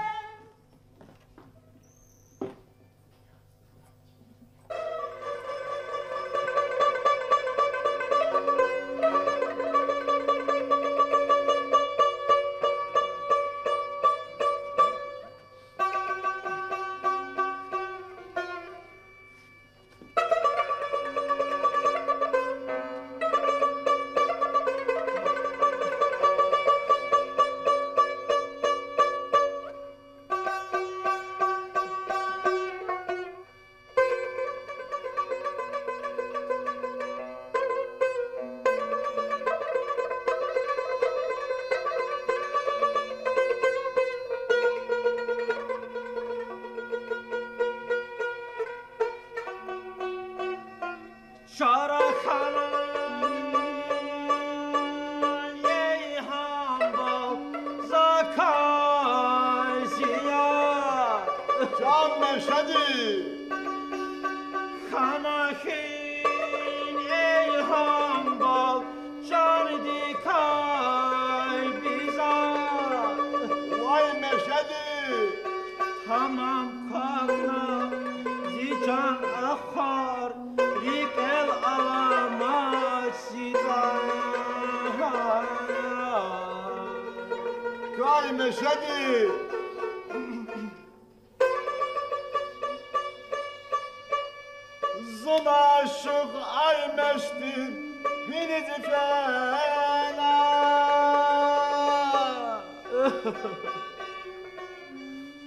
Чара хьана, эй гьамбал, закай зияр. Чан Мешеди! Хьана хьи, эй гьамбал, чандикай бизар. Вай Мешеди! Тамам квахьна зи чан ахвар, рикӀел аламач зи тӀвар. Кай Мешеди! Зун ашукь, ай Мешеди, гьиниз фена.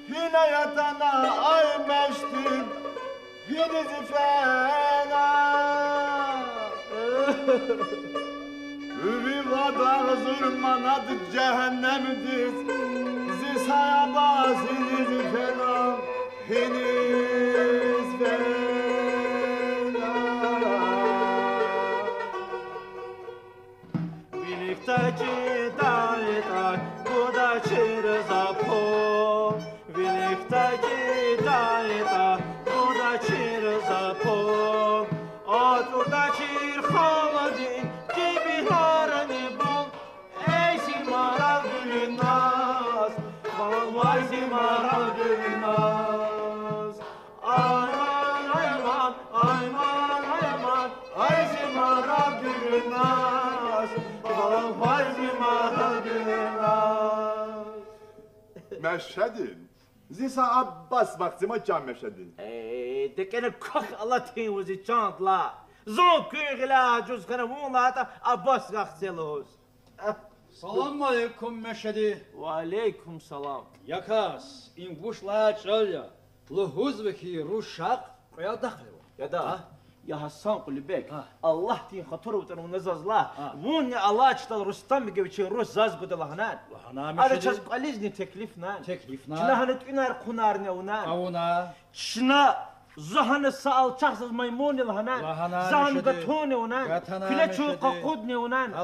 Гьина ятӀана, ай Мешеди, гьиниз фена. Ви вад агъзур манат жегьеннемдиз, зи саябаз гьиниз фена, гьиниз фена. Виликдай чидайтӀа, гудачир за пул. Виликдай чидайтӀа, гудачир за пул. АтӀурдачир халкьдин жибинарни бул. Эй зи марал, Гуьлназ, балам, вай зи марал, Гуьлназ. Айман, айман, айман, айман, ай зи марал, Гуьлназ, балам, вай зи марал, Гуьлназ. Мешеди, зи са Аббас вахтима, чан Мешеди. Э, декӀена квахь алатин вузи чан лагь. Зун куьн гъиляй ажуз хьана, вун лагьайтӀа Аббас вахти лугьуз. Салам алейкум, Мешеди. Ва алейкум салам. Я кас, им вуч лагьай чӀал я? Лугьузва хьи, рушахъ кьве дахъ ава. Яда, я Гьасан Кьулубек, Аллагьдин хатур авуртӀани вуна заз лагь, вунни алай чкадал Рустамбега вичин руш заз гуда лагьанани? Ада чаз кӀвализни теклифнани? Чна гьана тӀуьнар-хъунарни авунани? Чна, за гьана са алчах заз маймун я лагьанани? За гьана гатунни авунани? Куьне чун къакъудни авунани?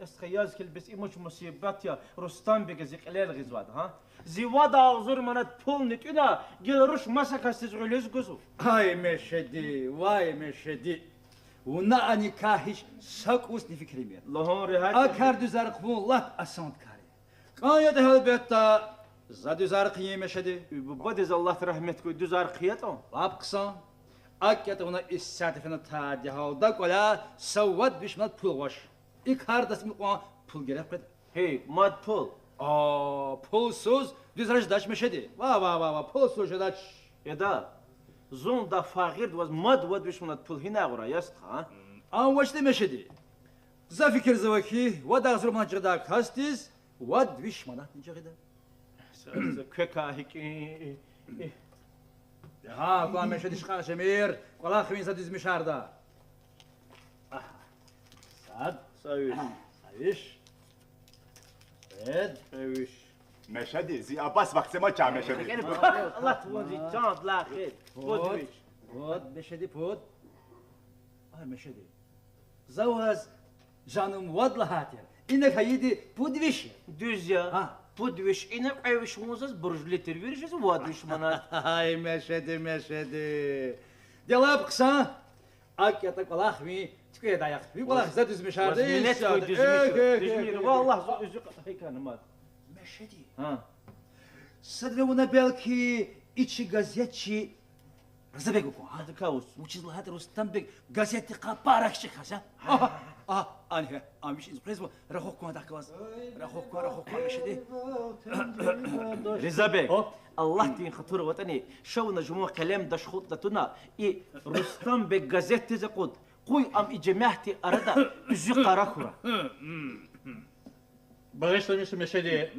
Стха, яз хьайила, бес им вуч мусибат я, Рустамбега зи кьилел гъизвайди, гьа? Зи вад агъзур манат пулни тӀуьна, гила руш маса касдиз гъуьлуьз гузва. Ай Мешеди, вай Мешеди. Вуна а никягь гьич са кӀусни фикирмир. Лагьун регьят. А кар дуьзархъун лап асант кар я. КӀан ятӀа, гьелбетда, за дуьзархъийин, Мешеди. Бубадиз Аллагьди рагьмет гуй, дуьзархъ ятӀа. Лап хъсан. АкӀ ятӀа, вуна исятда фена тади гьалда кӀваляй са вад виш манат пул гъваш. И кардиз мукьван пул герек къведа. Гьикӏ, мад пул? А, пулсуз дуьз раж жедач, Мешеди. Ва, ва, ва, ва, пулсуз жедач. Яда, зун да фагъирди ваз мад вад виш манат пул гьинай гъурай, я стха? Ам вачни, Мешеди. За фикирзава хьи, вад агъзур манат жагъидай касдиз вад виш манатни жагъида. Са, са квекай гьикӏ. Гьа, кван, Мешеди, шкьакь жемир, кӏвалахвин за дуьзмишарда. Агь. Сад. Са виш. Са виш. Кьвед. Кьве виш. Мешеди, зи Аббас вахтема ча Мешеди. Алат вун зи чандла хир. Пуд виш. Пуд, Мешеди, пуд. Ай, Мешеди. За ваз жаным вад лагьайтир. Ина хьайиди пуд виш я. Дуьз я. Гьа. Пуд виш ина, кьве виш вун заз бурж литр вири жез вад виш манат. Ай, Мешеди, Мешеди. Де лап хъсан. АкӀ ятӀа кӀвалах ви туькӀведай яхъ. Ви кӀвалах за дуьз мишарда. Ваз минет хьуй, дуьз мишар. Эхь, эхь, дуьз мишар. Валлагь, за уьзуькъа хьайкана мад. Мешеди. Гьа. Садра вуна белки и чи газетчи Рзабег вукӀун, а? Адакай вуч? Вучиз лагьайтӀа Рустамбег газетдин къапар ахчи кас, а? Агь, агь, ани гьа, ам вич из къвезва, рахух кван дахкалаз. Рахух кван, рахух кван, Мешеди. Рзабег, Аллагьдин хатур аватӀани, ша вуна жуван къелем дашхутӀна туна, и Рустамбег газетдиз акъуд, къуй ам и жемятдин арада уьзуькъара хьурай. Багъишламиша, Мешеди.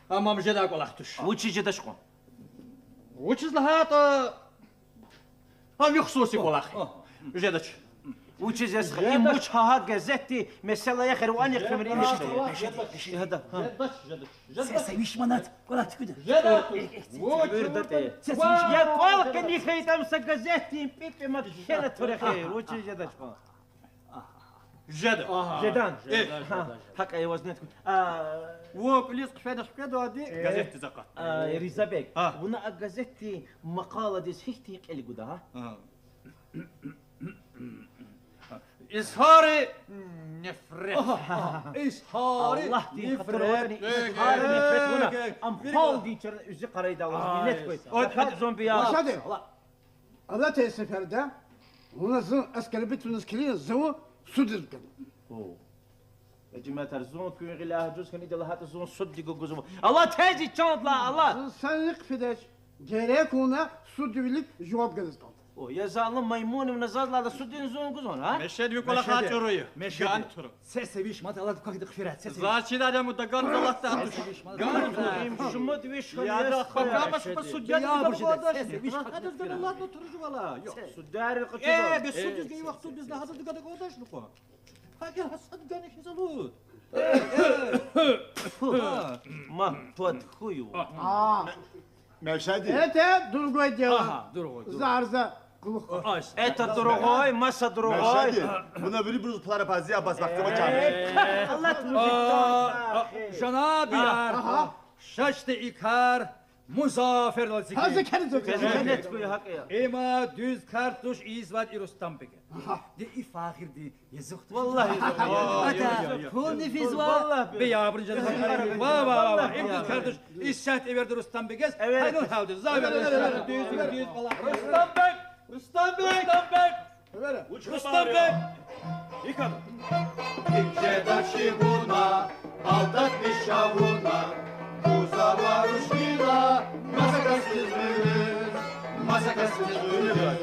Ам, ам жедай кӀвалах туш. Вучиз жедач кьван? Вучиз лагьайтӀа, ам ви хсуси кӀвалах я. Жедач. Вучиз яз, им вуч гьа газетдин месэла я, хер ван ихтимар ини. Жедач, жедач, жедач. Сесавиш манат кӀвалах туькӀуьда. Жедач. Вуч? Се, се, вуч? Я кӀвал къени хьайитӀа, ам са газетдин пипӀ мад кхьена тур эхир. Вучиз жедач кьван? Жеда. Жедан. Э. Гьа, гьакӀ я, ваз нетку. А, вун кӀвализ хъфена хкведайди газетдиз акъат. А, Рзабег, вуна а газетдин макъаладиз гьихьтин кьил гуда, гьа? Изгьари нефрет. Изгьари нефрет. Аллагьдин хатур аватӀани, изгьари нефрет вуна. Ам халкьдин чара уьзуькъара ийида, ваз минет хьуй. Мешеди, алатай сеферда вуна зун оскорбительность килигна, за вун суддиз гана. О. Я жемятар, зун куьн гъиляй жуз хьана, ида лагьайтӀа зун суддиз гугузва. Алатай зи чандла, алат. Зун санни хъфидач. Герек вуна суддивилик жаваб ганаз кӀанда. О, я залум маймун, вуна заз лагьайла суддини зун гузвани, а? Мешеди, ви кӀвалах чӀуру я. Мешеди. Ган тур. Сесавиш манат алат квахьда хъфирай, сесавиш. Заз чидай, ам даган залатда туш. Ган тур. Им шумуд виш хьана. Яда, хъвагама шуба суддиди гада квадач. Сесавиш манат квахьда. Ладно, тур жувала. Ё. Суддиди къачуда. Э, бес суддиз гайи вахтунда бес лагьайди гада квадач лукьва. Гьа, гел, гьа сад гана хьиз алуд. Фу. Ма, пад хьуй. А. Мешеди. Это другое дело. Ага, другое дело. Зарза кулух. Это другой, маса другой. Мешеди, вуна вирибуруз пулар пази абаз вахтима чамиш. Алат музыкант. Жанабияр, шашди и кар Музаффердал зикир. Гьаза кер зикир. Минет хьуй, гьакӀ я. Има дуьз кар туш, ийизвайди и Рустамбег я. Ди и фагъирдин язух туш. Валлагь, язух. Ада пулни физва. Валлагь, бе, я абурун жана. Ва, ва, ва, ва. Им дуьз кар туш. Исятда эверда Рустамбегаз. Эвер. Гьанал гьалда. За эвер. Дуьз, дуьз, дуьз. Рустамбег! Рустамбег! Рустамбег! Вуч хабар я? Рустамбег! Икан. Икеда чибуна, алдатмиш авуна, бузава рушнила, маса касдиз гъуьлуьз, маса касдиз гъуьлуьз.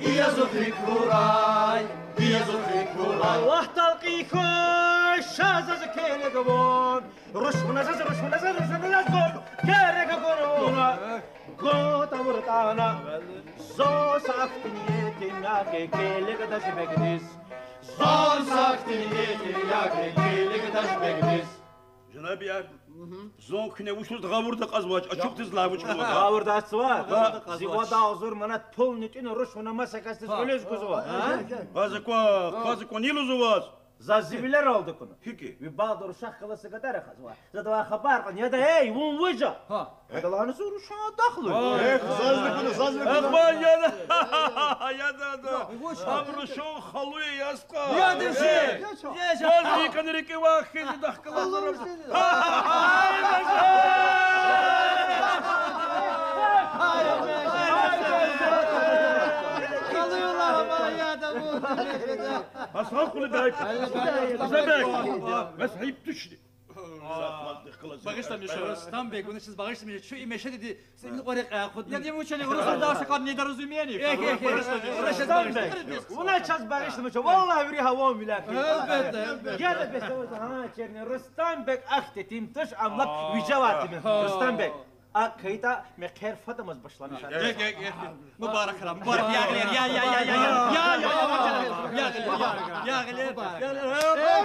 И язух рикӀ хьурай, и язух рикӀ хьурай. Аллагьдал кьий хьуй, ша заз келег авун. Руш вуна заз, руш вуна заз, руш вуна заз, гур, герек гур вуна. Гуд авуртӀана. Зун са ахьтин итимна ки келег дашбегдиз. Зун са ахьтин итимна ки келег дашбегдиз. Жанабияр, зун куьне вучиз гъавурда кьазвач, ачухтиз лагь вуч кьван. Гъавурда кьазва? Зи вад агъзур манат пулни тӀуьна, руш вуна маса касдиз гъуьлуьз гузва. Кьаз кван, кьаз кван, ни лугьузва ваз? Заз зи вилералди акуна. ГьикӀ? Ви багъда рушахъ галаз са гадаяр ахъайзава. За адавай хабар кьуна. Яда, эй, вун вуж я? Гьа. Ада лагьана зун рушан дахлу. Эхь, зазни куна, зазни куна. Ахван яда. Яда, яда. Вуж я? Ам рушан халу я, яскъа. Яда, жи. Ваз рикӀин рикӀи вахиз дахкала зара. Халу я лагьана, яда, вуж я? Аслан Къулубек. Къулубек. Бес гьайиб тушни. Багъишламиша. Рустамбек, вуна чаз багъишламиша, чун и Мешедиди сени кьве рекьяй акъудна. Я дим учени, Рустамбек, недоразумение. Эхь, эхь, эхь. Рустамбек, вуна чаз багъишламиша, валлагь, вири гьаван вилер. Гьелбетда, гьелбетда. Гьелбетда, гьа, черни. Рустамбек ахьтин туш, ам лап вижевай тир. Рустамбек. А кайда мехъер фадамаз башламишар. Гел, гел, гел, гел. Мубаракрай, мубарак. Я гъилер, я, я, я, я, я. Я, я, я, я, я. Я гъилер, я гъилер.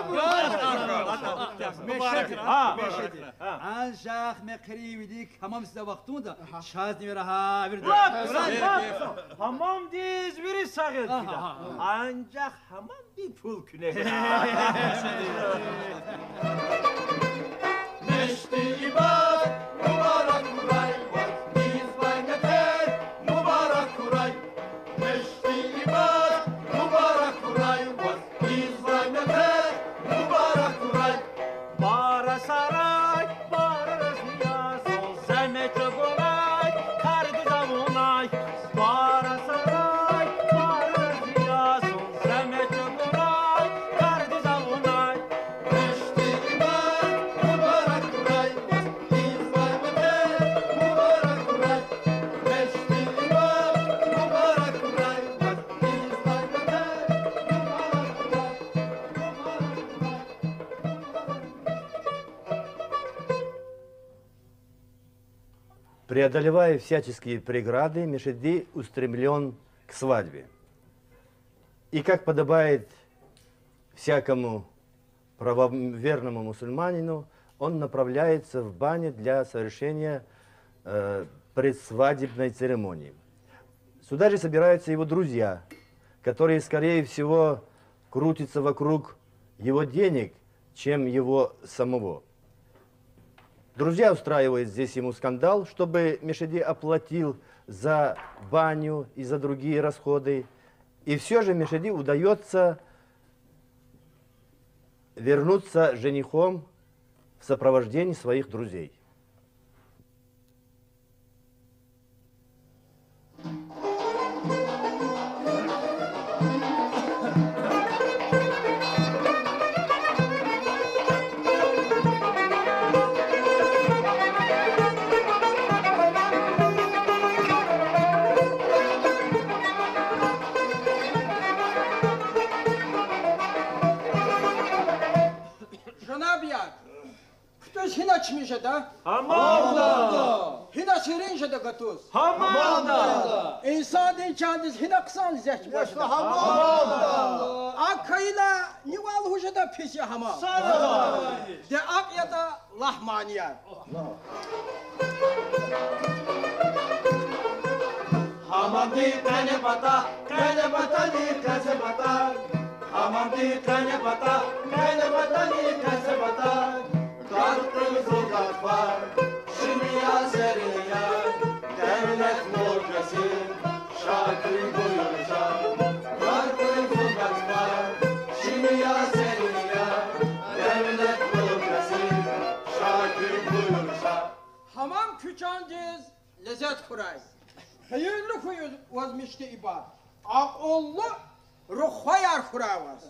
Мубаракрай. Мешеди. Гьа. Мешеди. Гьа. Анжах мехъерин вилик гьамамдиз вахтунда чазни вера гьа вирда. Лап, лап, лап. Гьамамдиз вири сагъ эл фида. Анжах гьамамди пул куьне вера. Мешеди ибад, мубарак хьурай ваз, ийизвай мехъер, мубарак хьурай. Мешеди ибад, мубарак хьурай ваз, ийизвай мехъер, мубарак хьурай. Пара сарай, пара рази яз, зегьмет чӀугунай, кардиз авунай. Пара сарай, пара рази яз, зегьмет чӀугунай, кардиз авунай. Мешеди ибад, мубарак хьурай ваз, ийизвай мехъер, мубарак хьурай. Мешеди ибад, мубарак хьурай ваз, ийизвай мехъер, мубарак хьурай. Преодолевая всяческие преграды, Мешеди устремлён к свадьбе. И, как подобает всякому правоверному мусульманину, он направляется в баню для совершения, э, предсвадебной церемонии. Сюда же собираются его друзья, которые, скорее всего, крутятся вокруг его денег, чем его самого. Друзья устраивают здесь ему скандал, чтобы Мешеди оплатил за баню и за другие расходы. И всё же Мешеди удаётся вернуться женихом в сопровождении своих друзей. Жанабияр, кутуз гьина чими жеда? Гьамамда. Гьина серин жеда гатуз? Гьамамда. Инсандин чандиз гьина хъсан лезет жеда? Гьамамда. АкӀ хьайила, нивай лугьуз жеда пис я гьамам? Де акӀ ятӀа, лагь манияр. Гьамамдин къене пата, къене патани къезе пата. Гьамамдин къене пата, къене патани къезе пата. Гар къуьн зун гатфар, шими я серин я, девлетлу кесиб, шакир буюр ша. Гар къуьн зун гатфар, шими я серин я, девлетлу кесиб, шакир буюр ша. Гьамам куь чандиз лезет хьурай. Хийирлу хьуй ваз, Мешеди ибад. Акьуллу рухваяр хьурай ваз.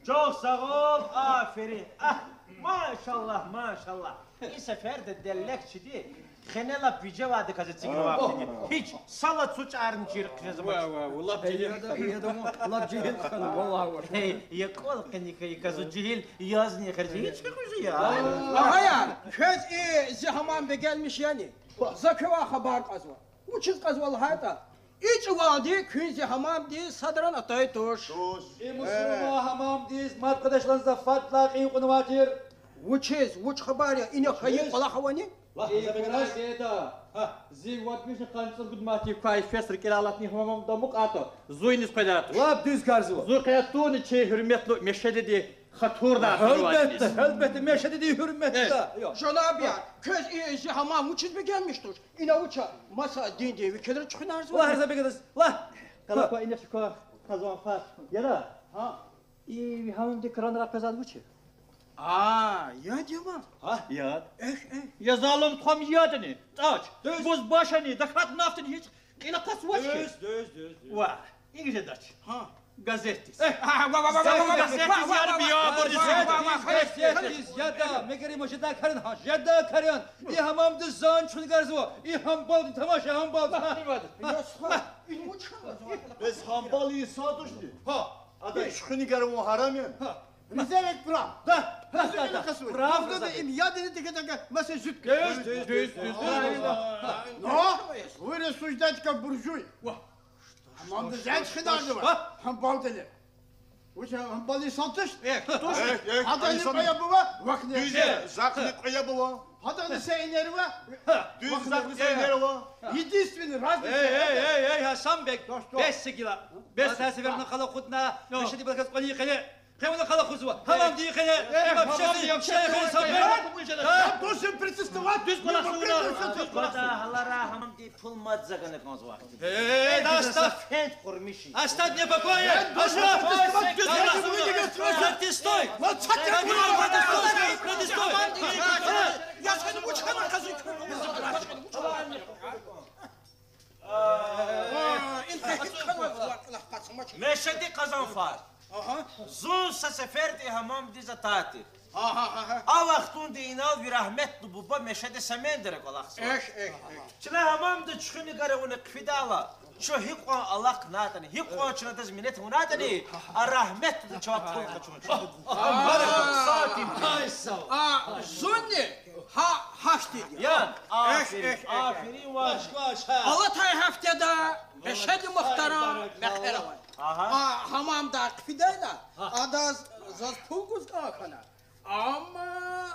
Чухсагъул, аферин. Агь, машаллагь, машаллагь. И сеферда деллек чиди, хене лап вижевайдаказ эцигнавай хьтин. Гьич са лагьай цу чӀарни чир хъжезамач. Ва, ва, ва, лап жегьил. Яда, яда, лап жегьил хьана, валлагь, ва. Гьей, я кӀвал къени хьайи кӀанзава, жегьил язни эхирзава. Гьич хквезва я. Агьаяр, квез и зи гьамам бегенмиш яни? За квевай хабар кьазва. Вучиз кьазва лагьайтӀа, и чӀавалди куьн зи гьамамдиз садрани атай туш. Туш. И мусурман гьамамдиз мад къведач лагьана за фадлай кьин кьунвай тир. Вучиз, вуч хабар я, ина хьайи кӀвалах авани? Лагь, за бегенмиш жеда. Зи вад вишни къанни цӀуругуд манатдик квай фес рикӀелай алатна гьамамда амукьайтӀа, зун иниз къведай туш. Лап дуьз кӀанзава. Зун къведай тунни чи гьуьрметлу Мешедиди хатурдай хьанвай чиз. Гьелбетда, гьелбетда, Мешедидин гьуьрметда. Жанабияр, квез и зи гьамам вучиз бегенмиш туш? Ина вуч я, маса диндин векилри чуьхуьнарзава? Лагь, за бегенмиш, лагь. Къала ква, ина чка къазанфар. Яда. Гьа. И ви гьамамдин кранрай къвезвайди вуч я? А, яд я ма. Гьа? Яд. Эхь, эхь. Я залум тухвам, ядни. ТӀач. Дуьз. Бузбашани, дахат нафтни гьич кьил акъатзавач хьи. Дуьз, дуьз, дуьз, дуьз. Ва, ингье жедач. Гьа. Газетдиз. Э, а, ва, ва, газетдиз, ва, ва, я Рабби, ва, я ва, Барис. Ва, ва, газетдиз, газетдиз, яда, мегер има жедай карин, гьа, жедай карин. И гьамамдиз зун чуьнгерзава, и гьамбалдин тамаша, гьамбалдин, гьа. Ва, ва. Бес гьамбал инсан тушни? Гьа. Ада иш хуьнигар авун гьарам яни? Гьа. Прав. Да, да, да, да. Прав, Мавдуди, им ядини тике-така маса жуткий. Дуьз, дуьз, дуьз, дуьз, дуьз. Но вы рассуждаете как буржуй. Гьамамда зенг хкведайди ва. Гьамбалдини. Вуч, гьамбалдин инсан туш? Эхь, туш. Эхь, эхь, гьадани инсан. Кьве я бува, вахни. Дуьз я, захъни кьве я бува. Гьадани са инер ава. Дуьз, захъни са инер ава. Единственный разница. Эй, эй, эй, эй, Гьасан бек, бес са гила. Бес са сеферда къал акъудна, мешеди балкӀан кьванни къене. Къе вуна къал акъудзава. Гьамамдин къене. Э, Гьамамдин, я вообще, я вообще, я вообще. Я должен присутствовать. Дуьз кӀвалахзава. Дуьз кӀвалахзава. Гьалара Гьамамдин пул мад за гана кӀанзавай. Э, э, да, оставь. Фенд къурмиши. Оставь мне в покое. Оставь. Оставь, стой. Протестуй. Протестуй. Протестуй. Я сени бучхана казук. Мешеди Къазанфар. Зун са сеферда Гьамамдиз атайтир. А вахтунда инал ви рагьметлу буба Мешеди Семендира кӀвалахзава. Чна Гьамамда чуьхуьн гар авуна хъфидайла, чун гьикьван алахънайтӀани, гьикьван чна адаз минет авунайтӀани, а рагьметлуди чавай пул къачуна. Зунни гьа, гьахьтинди я. Яни, аферин, аферин ваз. Алатай гьафтеда Мешеди Мухтара мехъер авай. Гьамамдай хъфидайла, адаз заз пул гуз кӀан хьана. Амма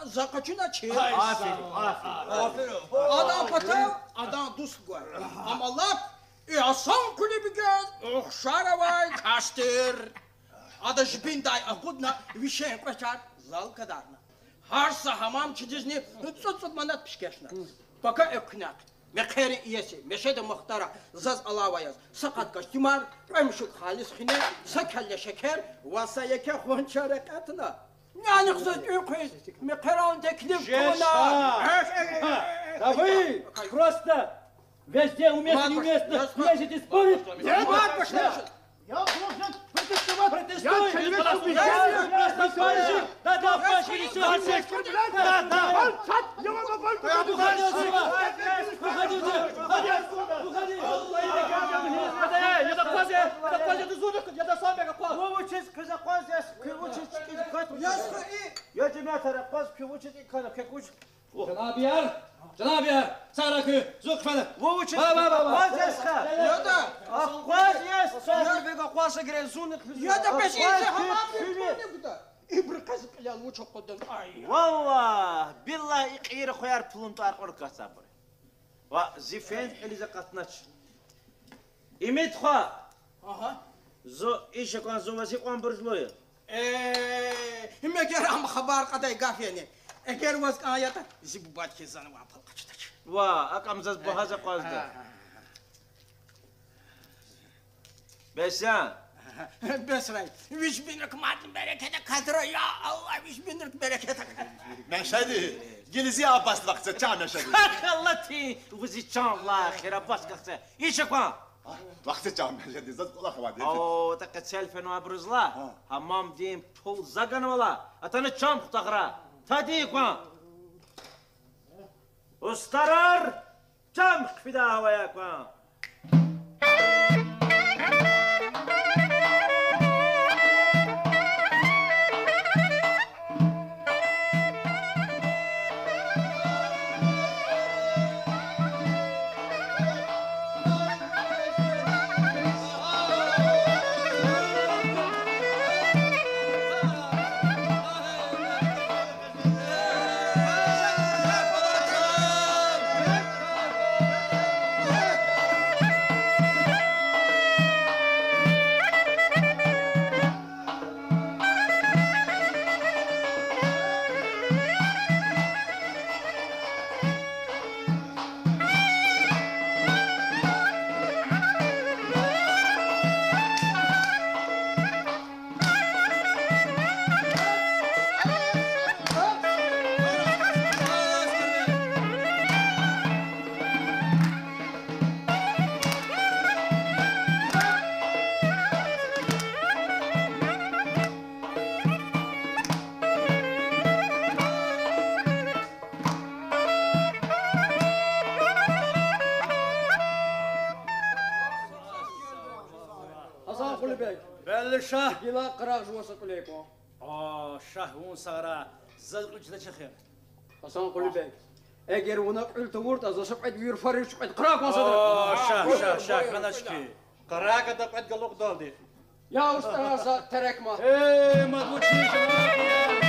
за къачуна чир. Аферин, аферин. Адан патав адан дуст гвай. Амма лап и Гьасан Кулибегаз ухшар авай кас тир. Ада жибиндай акъудна вишен кьве чар зал гадарна. Гьар са гьамамчидизни цӀуд-цӀуд манат пишкешна. Пака экуьнахъ мехъерин иеси Мешеди Мухтара заз алава яз са къат костюмар, кьве муьшуьк халис хине, са келле шекер ва са еке хунчар экъятна. Нянихъ заз тӀуьн хъийиз мехъерални теклиф тавуна. Жесть, а! Да вы просто везде уместно, неуместно лезете спорить. Я должен протестовать. Протестуй. Я человек с убеждениями. Да, да, да, да. Уходите, уходите. Уходи. Уходи. Вучиз квез акъвазди, квез вучиз чкӀиз кватӀ. Я жемятар, акъваз, квез вучиз икӀ хьана, квез вуч? Жанабияр, жанабияр, сагърай куьн, зун хъфена. Вучиз акъвазди, квез акъвазди, квез акъваз герек зун хъфена. Яда, бес изи гьамам куьне гуда. Ибуру къвез кьилел вуч акъудун, ай. Валлагь, биллагь, и кьейри хваяр пулун тӀвар кьур кацабур. Ва зи фенд кьилиз акъатнач. Имид хва. Зун иша кван, зун ваз гьикьван буржлу я. Э, мегер ам хабар кьадай гаф яни? Эгер ваз кӀан ятӀа, зи бубади хьиз зани ван пул къачудач. Ва, акӀ ам заз багьаз акъвазда. Бес я? Бесрай. Вичбинрик мадни берекат акатра, я Аллагь, вичбинрик берекат акатра. Мешеди, гила зи абас вахце чан, Мешеди. Аллагьди, вузи чан лагь, хер абас вахце. Иша кван. Вахце чан, Мешеди, заз кӀвалах авайди. О, та къецел фенвайбуруз лагь, гьамамдин пул за ганвайла, атана чам хутахрай. Тади кван. Устарар, чам хъфидай гьавая кван. Гьасан Кулибег. Белли ша. Гила къарагъ жуван са кьуьлер кван. О, Шагь, вун сагърай, заз кьуьл чидач эхир. Гьасан Къулубег, эгер вуна кьуьл тавуртӀа, за са кьвед вири фарриз чукьвед хъра кван садра. О, Шагь, Шагь, Шагь, хьанач хьи. Къарагъда кьвед галукьдалди. Я устӀар, за терекма. Э, мад вучиз жемят я?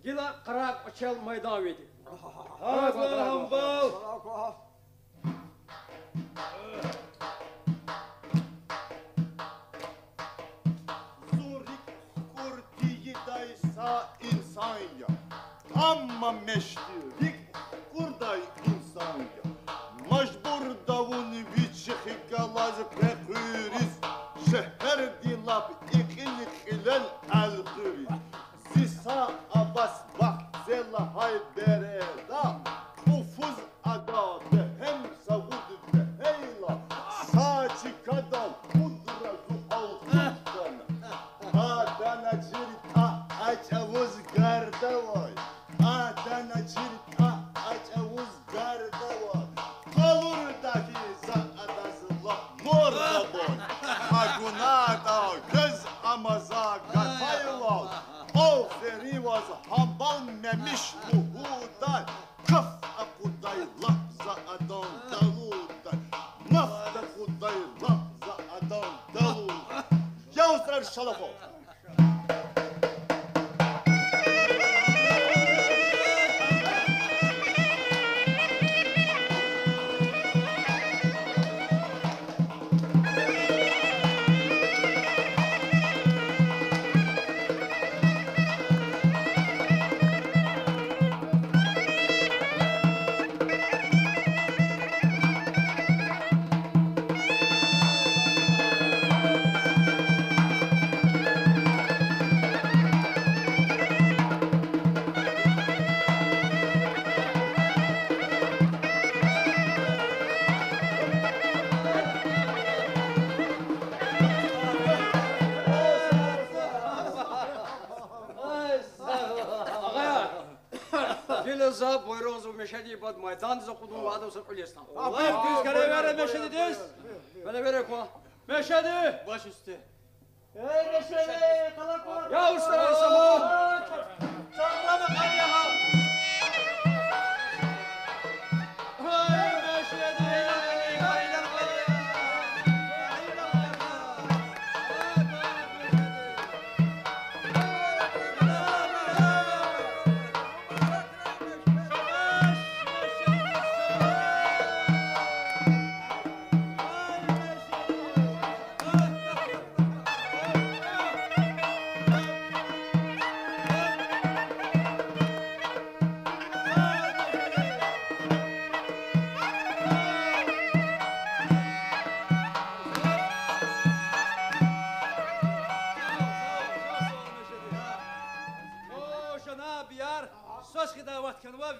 Гила къарагъ кӀвачел майдан вири. Гьамбал, гьамбал. Зун рикӀ хкӀур тийидай са инсан я. Амма мешди рикӀ хкӀурдай инсан я. Мажбур я вун вичихъ галаз пехъуьриз, шегьердин лап икьил кьилел элкъуьриз. Зи са Абас вахъ це лагьай береда, кӀуфуз ада бегьем сагъуд вегьейла, са чкадал пудра зухал кутӀана. Адана чиртӀа а чӀавуз гарда авай, адана чиртӀа а чӀавуз гарда авай. Къалурда хьи за адаз лап мурда авай. АгунатӀа квез ама за гатайвал, аферин ваз, гьамбал мемиш лугьудай, каф акъудай лап за адан далудай, нафта акъудай лап за адан далудай. Я устӀар, шалахо! Агъаяр, гила за буйругъзава Мешедин пад майдандиз акъудун ва адав са кьуьл яз тан. Аллагь, дуьз куьн эвера Мешедидиз. Куьн эвера кван. Мешеди! Баш уьсте. Эй, Мешеди, къала кван. Я устӀар, сама!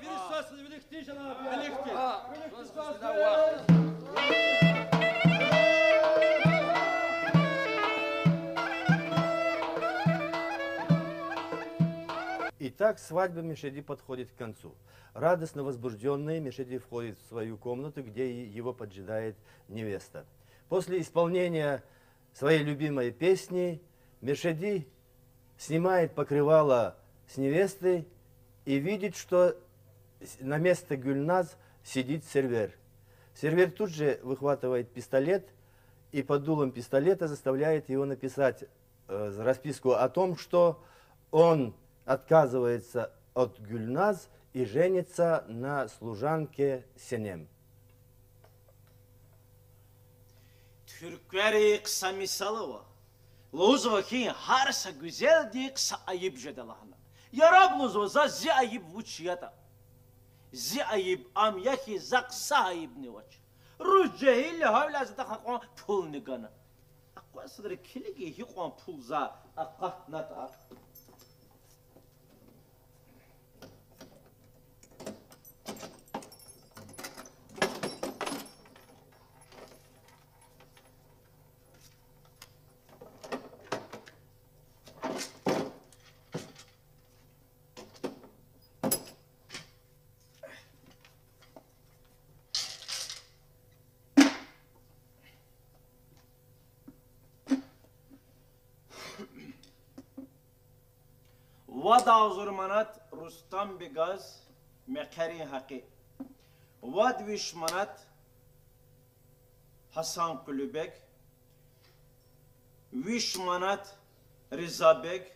Вилик саз, вилик тиша, вилик ти. Итак, свадьба Мешеди подходит к концу. Радостно возбуждённый, Мешеди входит в свою комнату, где и-, его поджидает невеста. После исполнения своей любимой песни Мешеди снимает покрывало с невесты и видит, что с-, на место Гюльназ сидит Сервер. Сервер тут же выхватывает пистолет и под дулом пистолета заставляет его написать, э, расписку о том, что он отказывается от Гюльназ и женится на служанке Сенем. Туьрквери хъсан мисал ава. Лугьузва хьи, гьар са гуьзелдихъ са айиб жеда лагьана. Яраб, лугьузва, заз зи айиб вуч ятӀа? Зи айиб ам я хьи, захъ са айибни авач. Руш жегьил я, гьавиляй за адахъ акьван пулни гана. Акъвазрин килиг, гьикьван пул за акъатнатӀа. Вад агъзур манат Рустамбегаз мехъерин гьакъи. Вад виш манат Гьасан Кулубек, виш манат Ризабек,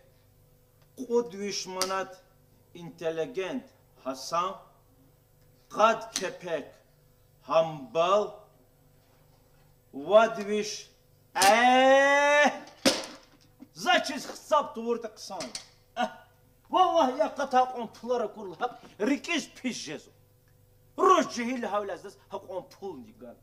кьуд виш манат интеллигент Гьасан, къад кепек Гьамбал, вад виш, э, за чиз гьисаб тавуртӀа хъсан я. Э, валлагь, я къатай кьван пулар акур лагьайтӀа, рикӀиз пис жезва. Руш жегьил я, гьавиляй заз гьакьван пулни гана.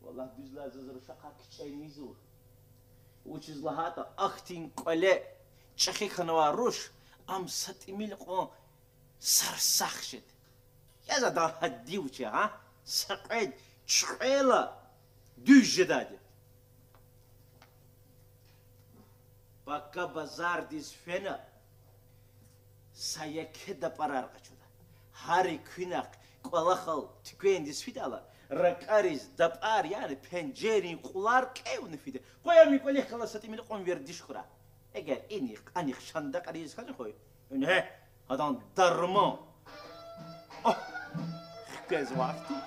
Валлагь, дуьз лагьайтӀа, заз рушахъай кичӀе мийизва. Вучиз лагьайтӀа ахьтин кӀвале чӀехи хьанвай руш, ам са тӀимил кьван сарсагъ жеда. Яз адан гьадди вуч я, гьа? Са кьвед чуькьвейла дуьз жедайди. Пака базардиз фена, са еке дапӀарар къачуда. Гьар и куьнахъ кӀвалахал туьквендиз фидайла, ракӀариз дапӀар, яни пенжеррин кьулар кӀевна фида. Къуй ам и кӀвалихъ галаз са тӀимил кьван вердиш хьурай. Эгер инихъ-анихъ шандакьариз хьана хьуй, ингье, адан дарман. О, хквезвай хьтин.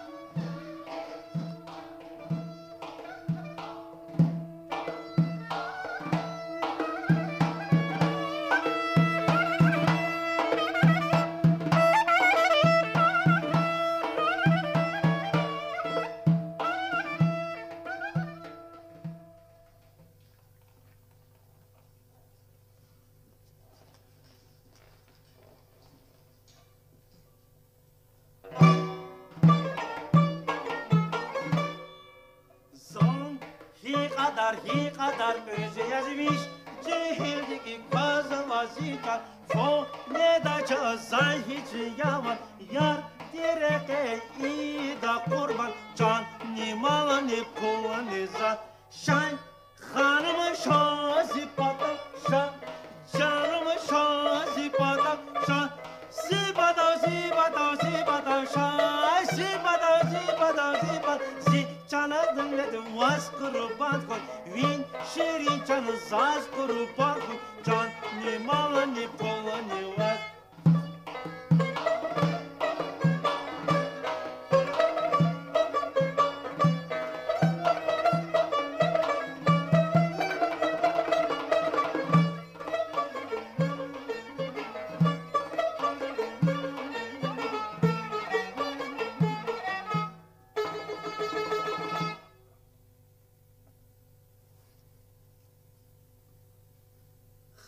Зун гьикьадар, гьикьадар оьзю яз виш, жегьилдик кваз ава зи чан, фу неда чаз зай гьич яван, яр дерекъе ийида къурбан, чан ни мал, ни пул, ни зат. Шан ханум, ша зи патав, ша, шанум, ша зи патав, ша, зи патав, зи патав, зи патав, ша, зи патав, зи патав, зи патав, зи чан, адан вед ваз къурбанд хьуй, ви ширин чан заз къурбанд хьуй, чан, ни мал, ни пул, ни вад.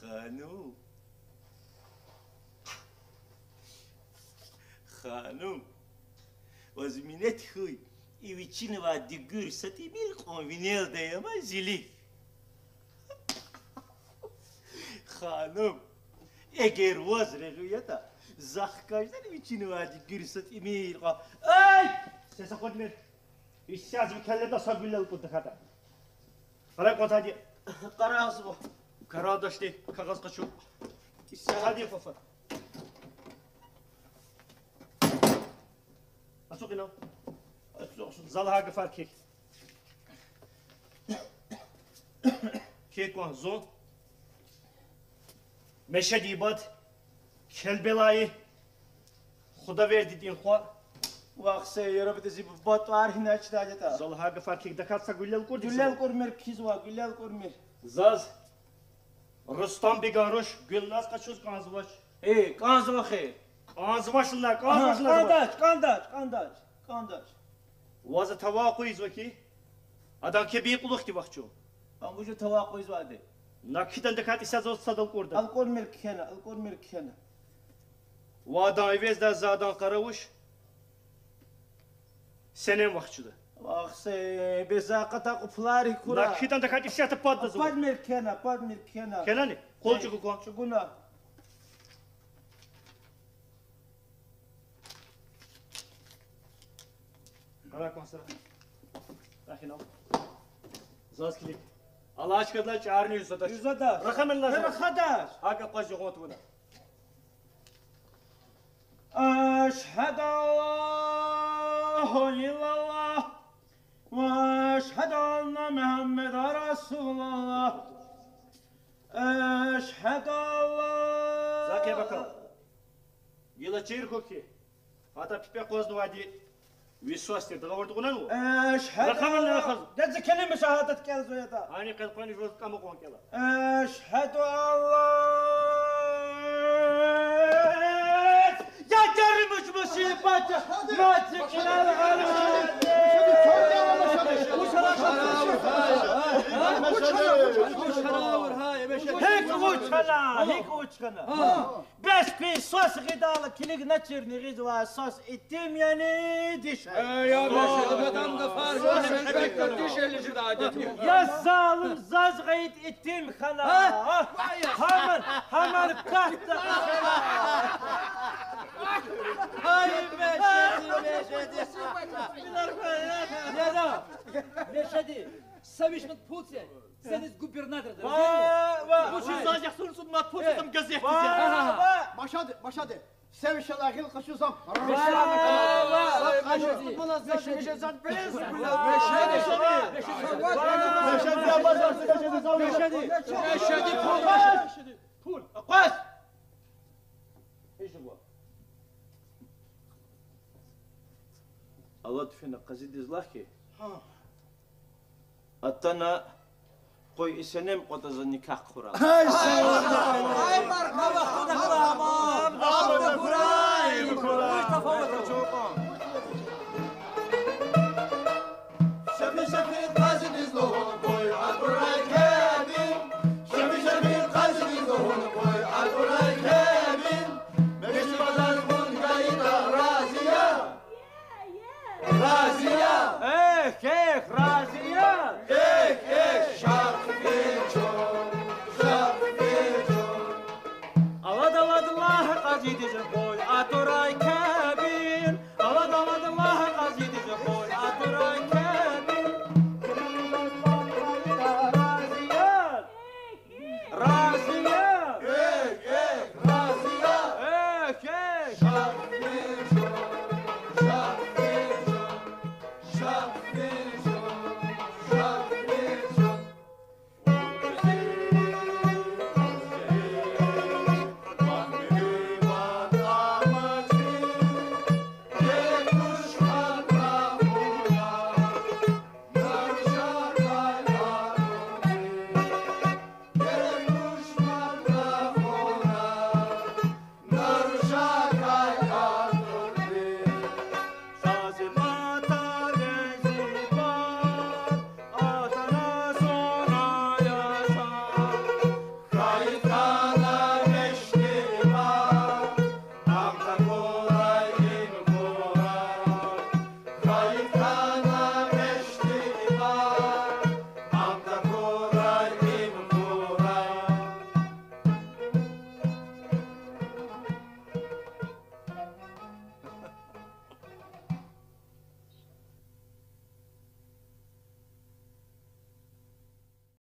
Ханум, ханум, ваз минет хьуй, и вичинавай дуьгуьр са тӀимил кьван винелдай ама зи лиф. Ханум, эгер ваз регъуь ятӀа, за хкаждани вичинвайди Гуьрсат имир кьван. Ай! Сес акъудмир. Исятда ви келледа са гуьллел кӀуд тахьайтӀа. Къарагъ кӀватӀ гьади. Къарагъзава. Карандашни кагъаз къачу. Исятда. Гьади, фафа. Ацукь инал. Ацукь. За лагьай гафар кхьихь. Кхьихь кван зун. Мешедин бад, Келбелайи, Худавердидин хва. Вахсе, я Рабби, зи буба тӀвар гьиниз чидач ятӀа. За лагьай гафар кхьихь, даказ са гуьллел кӀурди. Гуьллел кӀурмир, кхьизва, гуьллел кӀурмир. Заз Рустамбеган руш Гуьлназ къачуз кӀанзавач. Э, кӀанзава хьи. КӀанзавач лагьана, кӀанзавач лагьана. КӀандач, кӀандач, кӀандач, кӀандач. Ваз тавакъу ийизва хьи, адан кепин кьулухъди вахчун. Ам вуж тавакъу ийизвайди? Накьидан даказ исятда заз сад алкӀурда. АлкӀурмир кхьена, алкӀурмир кхьена. Ва адан эвездай за адан къаравуш Сенем вахчуда. Вахсе, бес за акъатай кьван пулар гьикӀ хьурай? Накьидан даказ исятда пад заз. Падмир кхьена, падмир кхьена. Кхьенани? Къул чӀугу кван. ЧӀугуна. Къарагъ кван сара. Рахинал. Заз килиг. Аллагь чкадилай чӀарни юзадач. Юзадач. Рахамир лагьана. Рахадач. ГьакӀ акъваз жагъун тавуна. أشهد أن لا إله إلا الله وأشهد أن محمدا رسول الله. أشهد أن لا Закъа бакал. Гила чир хьухь хьи, гьада пипӀе акъвазнавайди ви свас тир, договор тӀугъунани вун? أشهد أن لا Рахамир лагьана. Дадзи келима шагьадат кӀелзава ятӀа. Гьана къел квани жуваз кӀама кьван кӀела. أشهد أن لا يا كريم مش مصيبة ما تكلم على هيك وجهنا، هيك وجهنا. بس في صوص غداء كليك نتشر نغيز وصوص اتم يعني ديش. يا باشا، مدام غفار، واحد يبيك تديش اللي جدعة. يا ظالم، زاز غيت اتم خلا. همن، همن كات. هاي مشهدي، مشهدي. يا لا، مشهدي. Савиш мад пул це, сениз губернатор да. Ва, ва. Вучиз заз яхцӀурни цӀуд мад пул це, там газет ва, ва. Машади, машади. Савиш лагьана къачуз ам. Ва, ва. Къачуз мад заз мешеди зан пес. Мешеди. Мешеди. Мешеди. Мешеди. Пул. Акъваз. Алад фена къазидиз лагь хьи. Атана къуй и Сенем кӀватӀа за никагь хъурай. Ай, маркава, худа хъурай, ама. Худа хъурай, худа хъурай. Вуч тафават ава?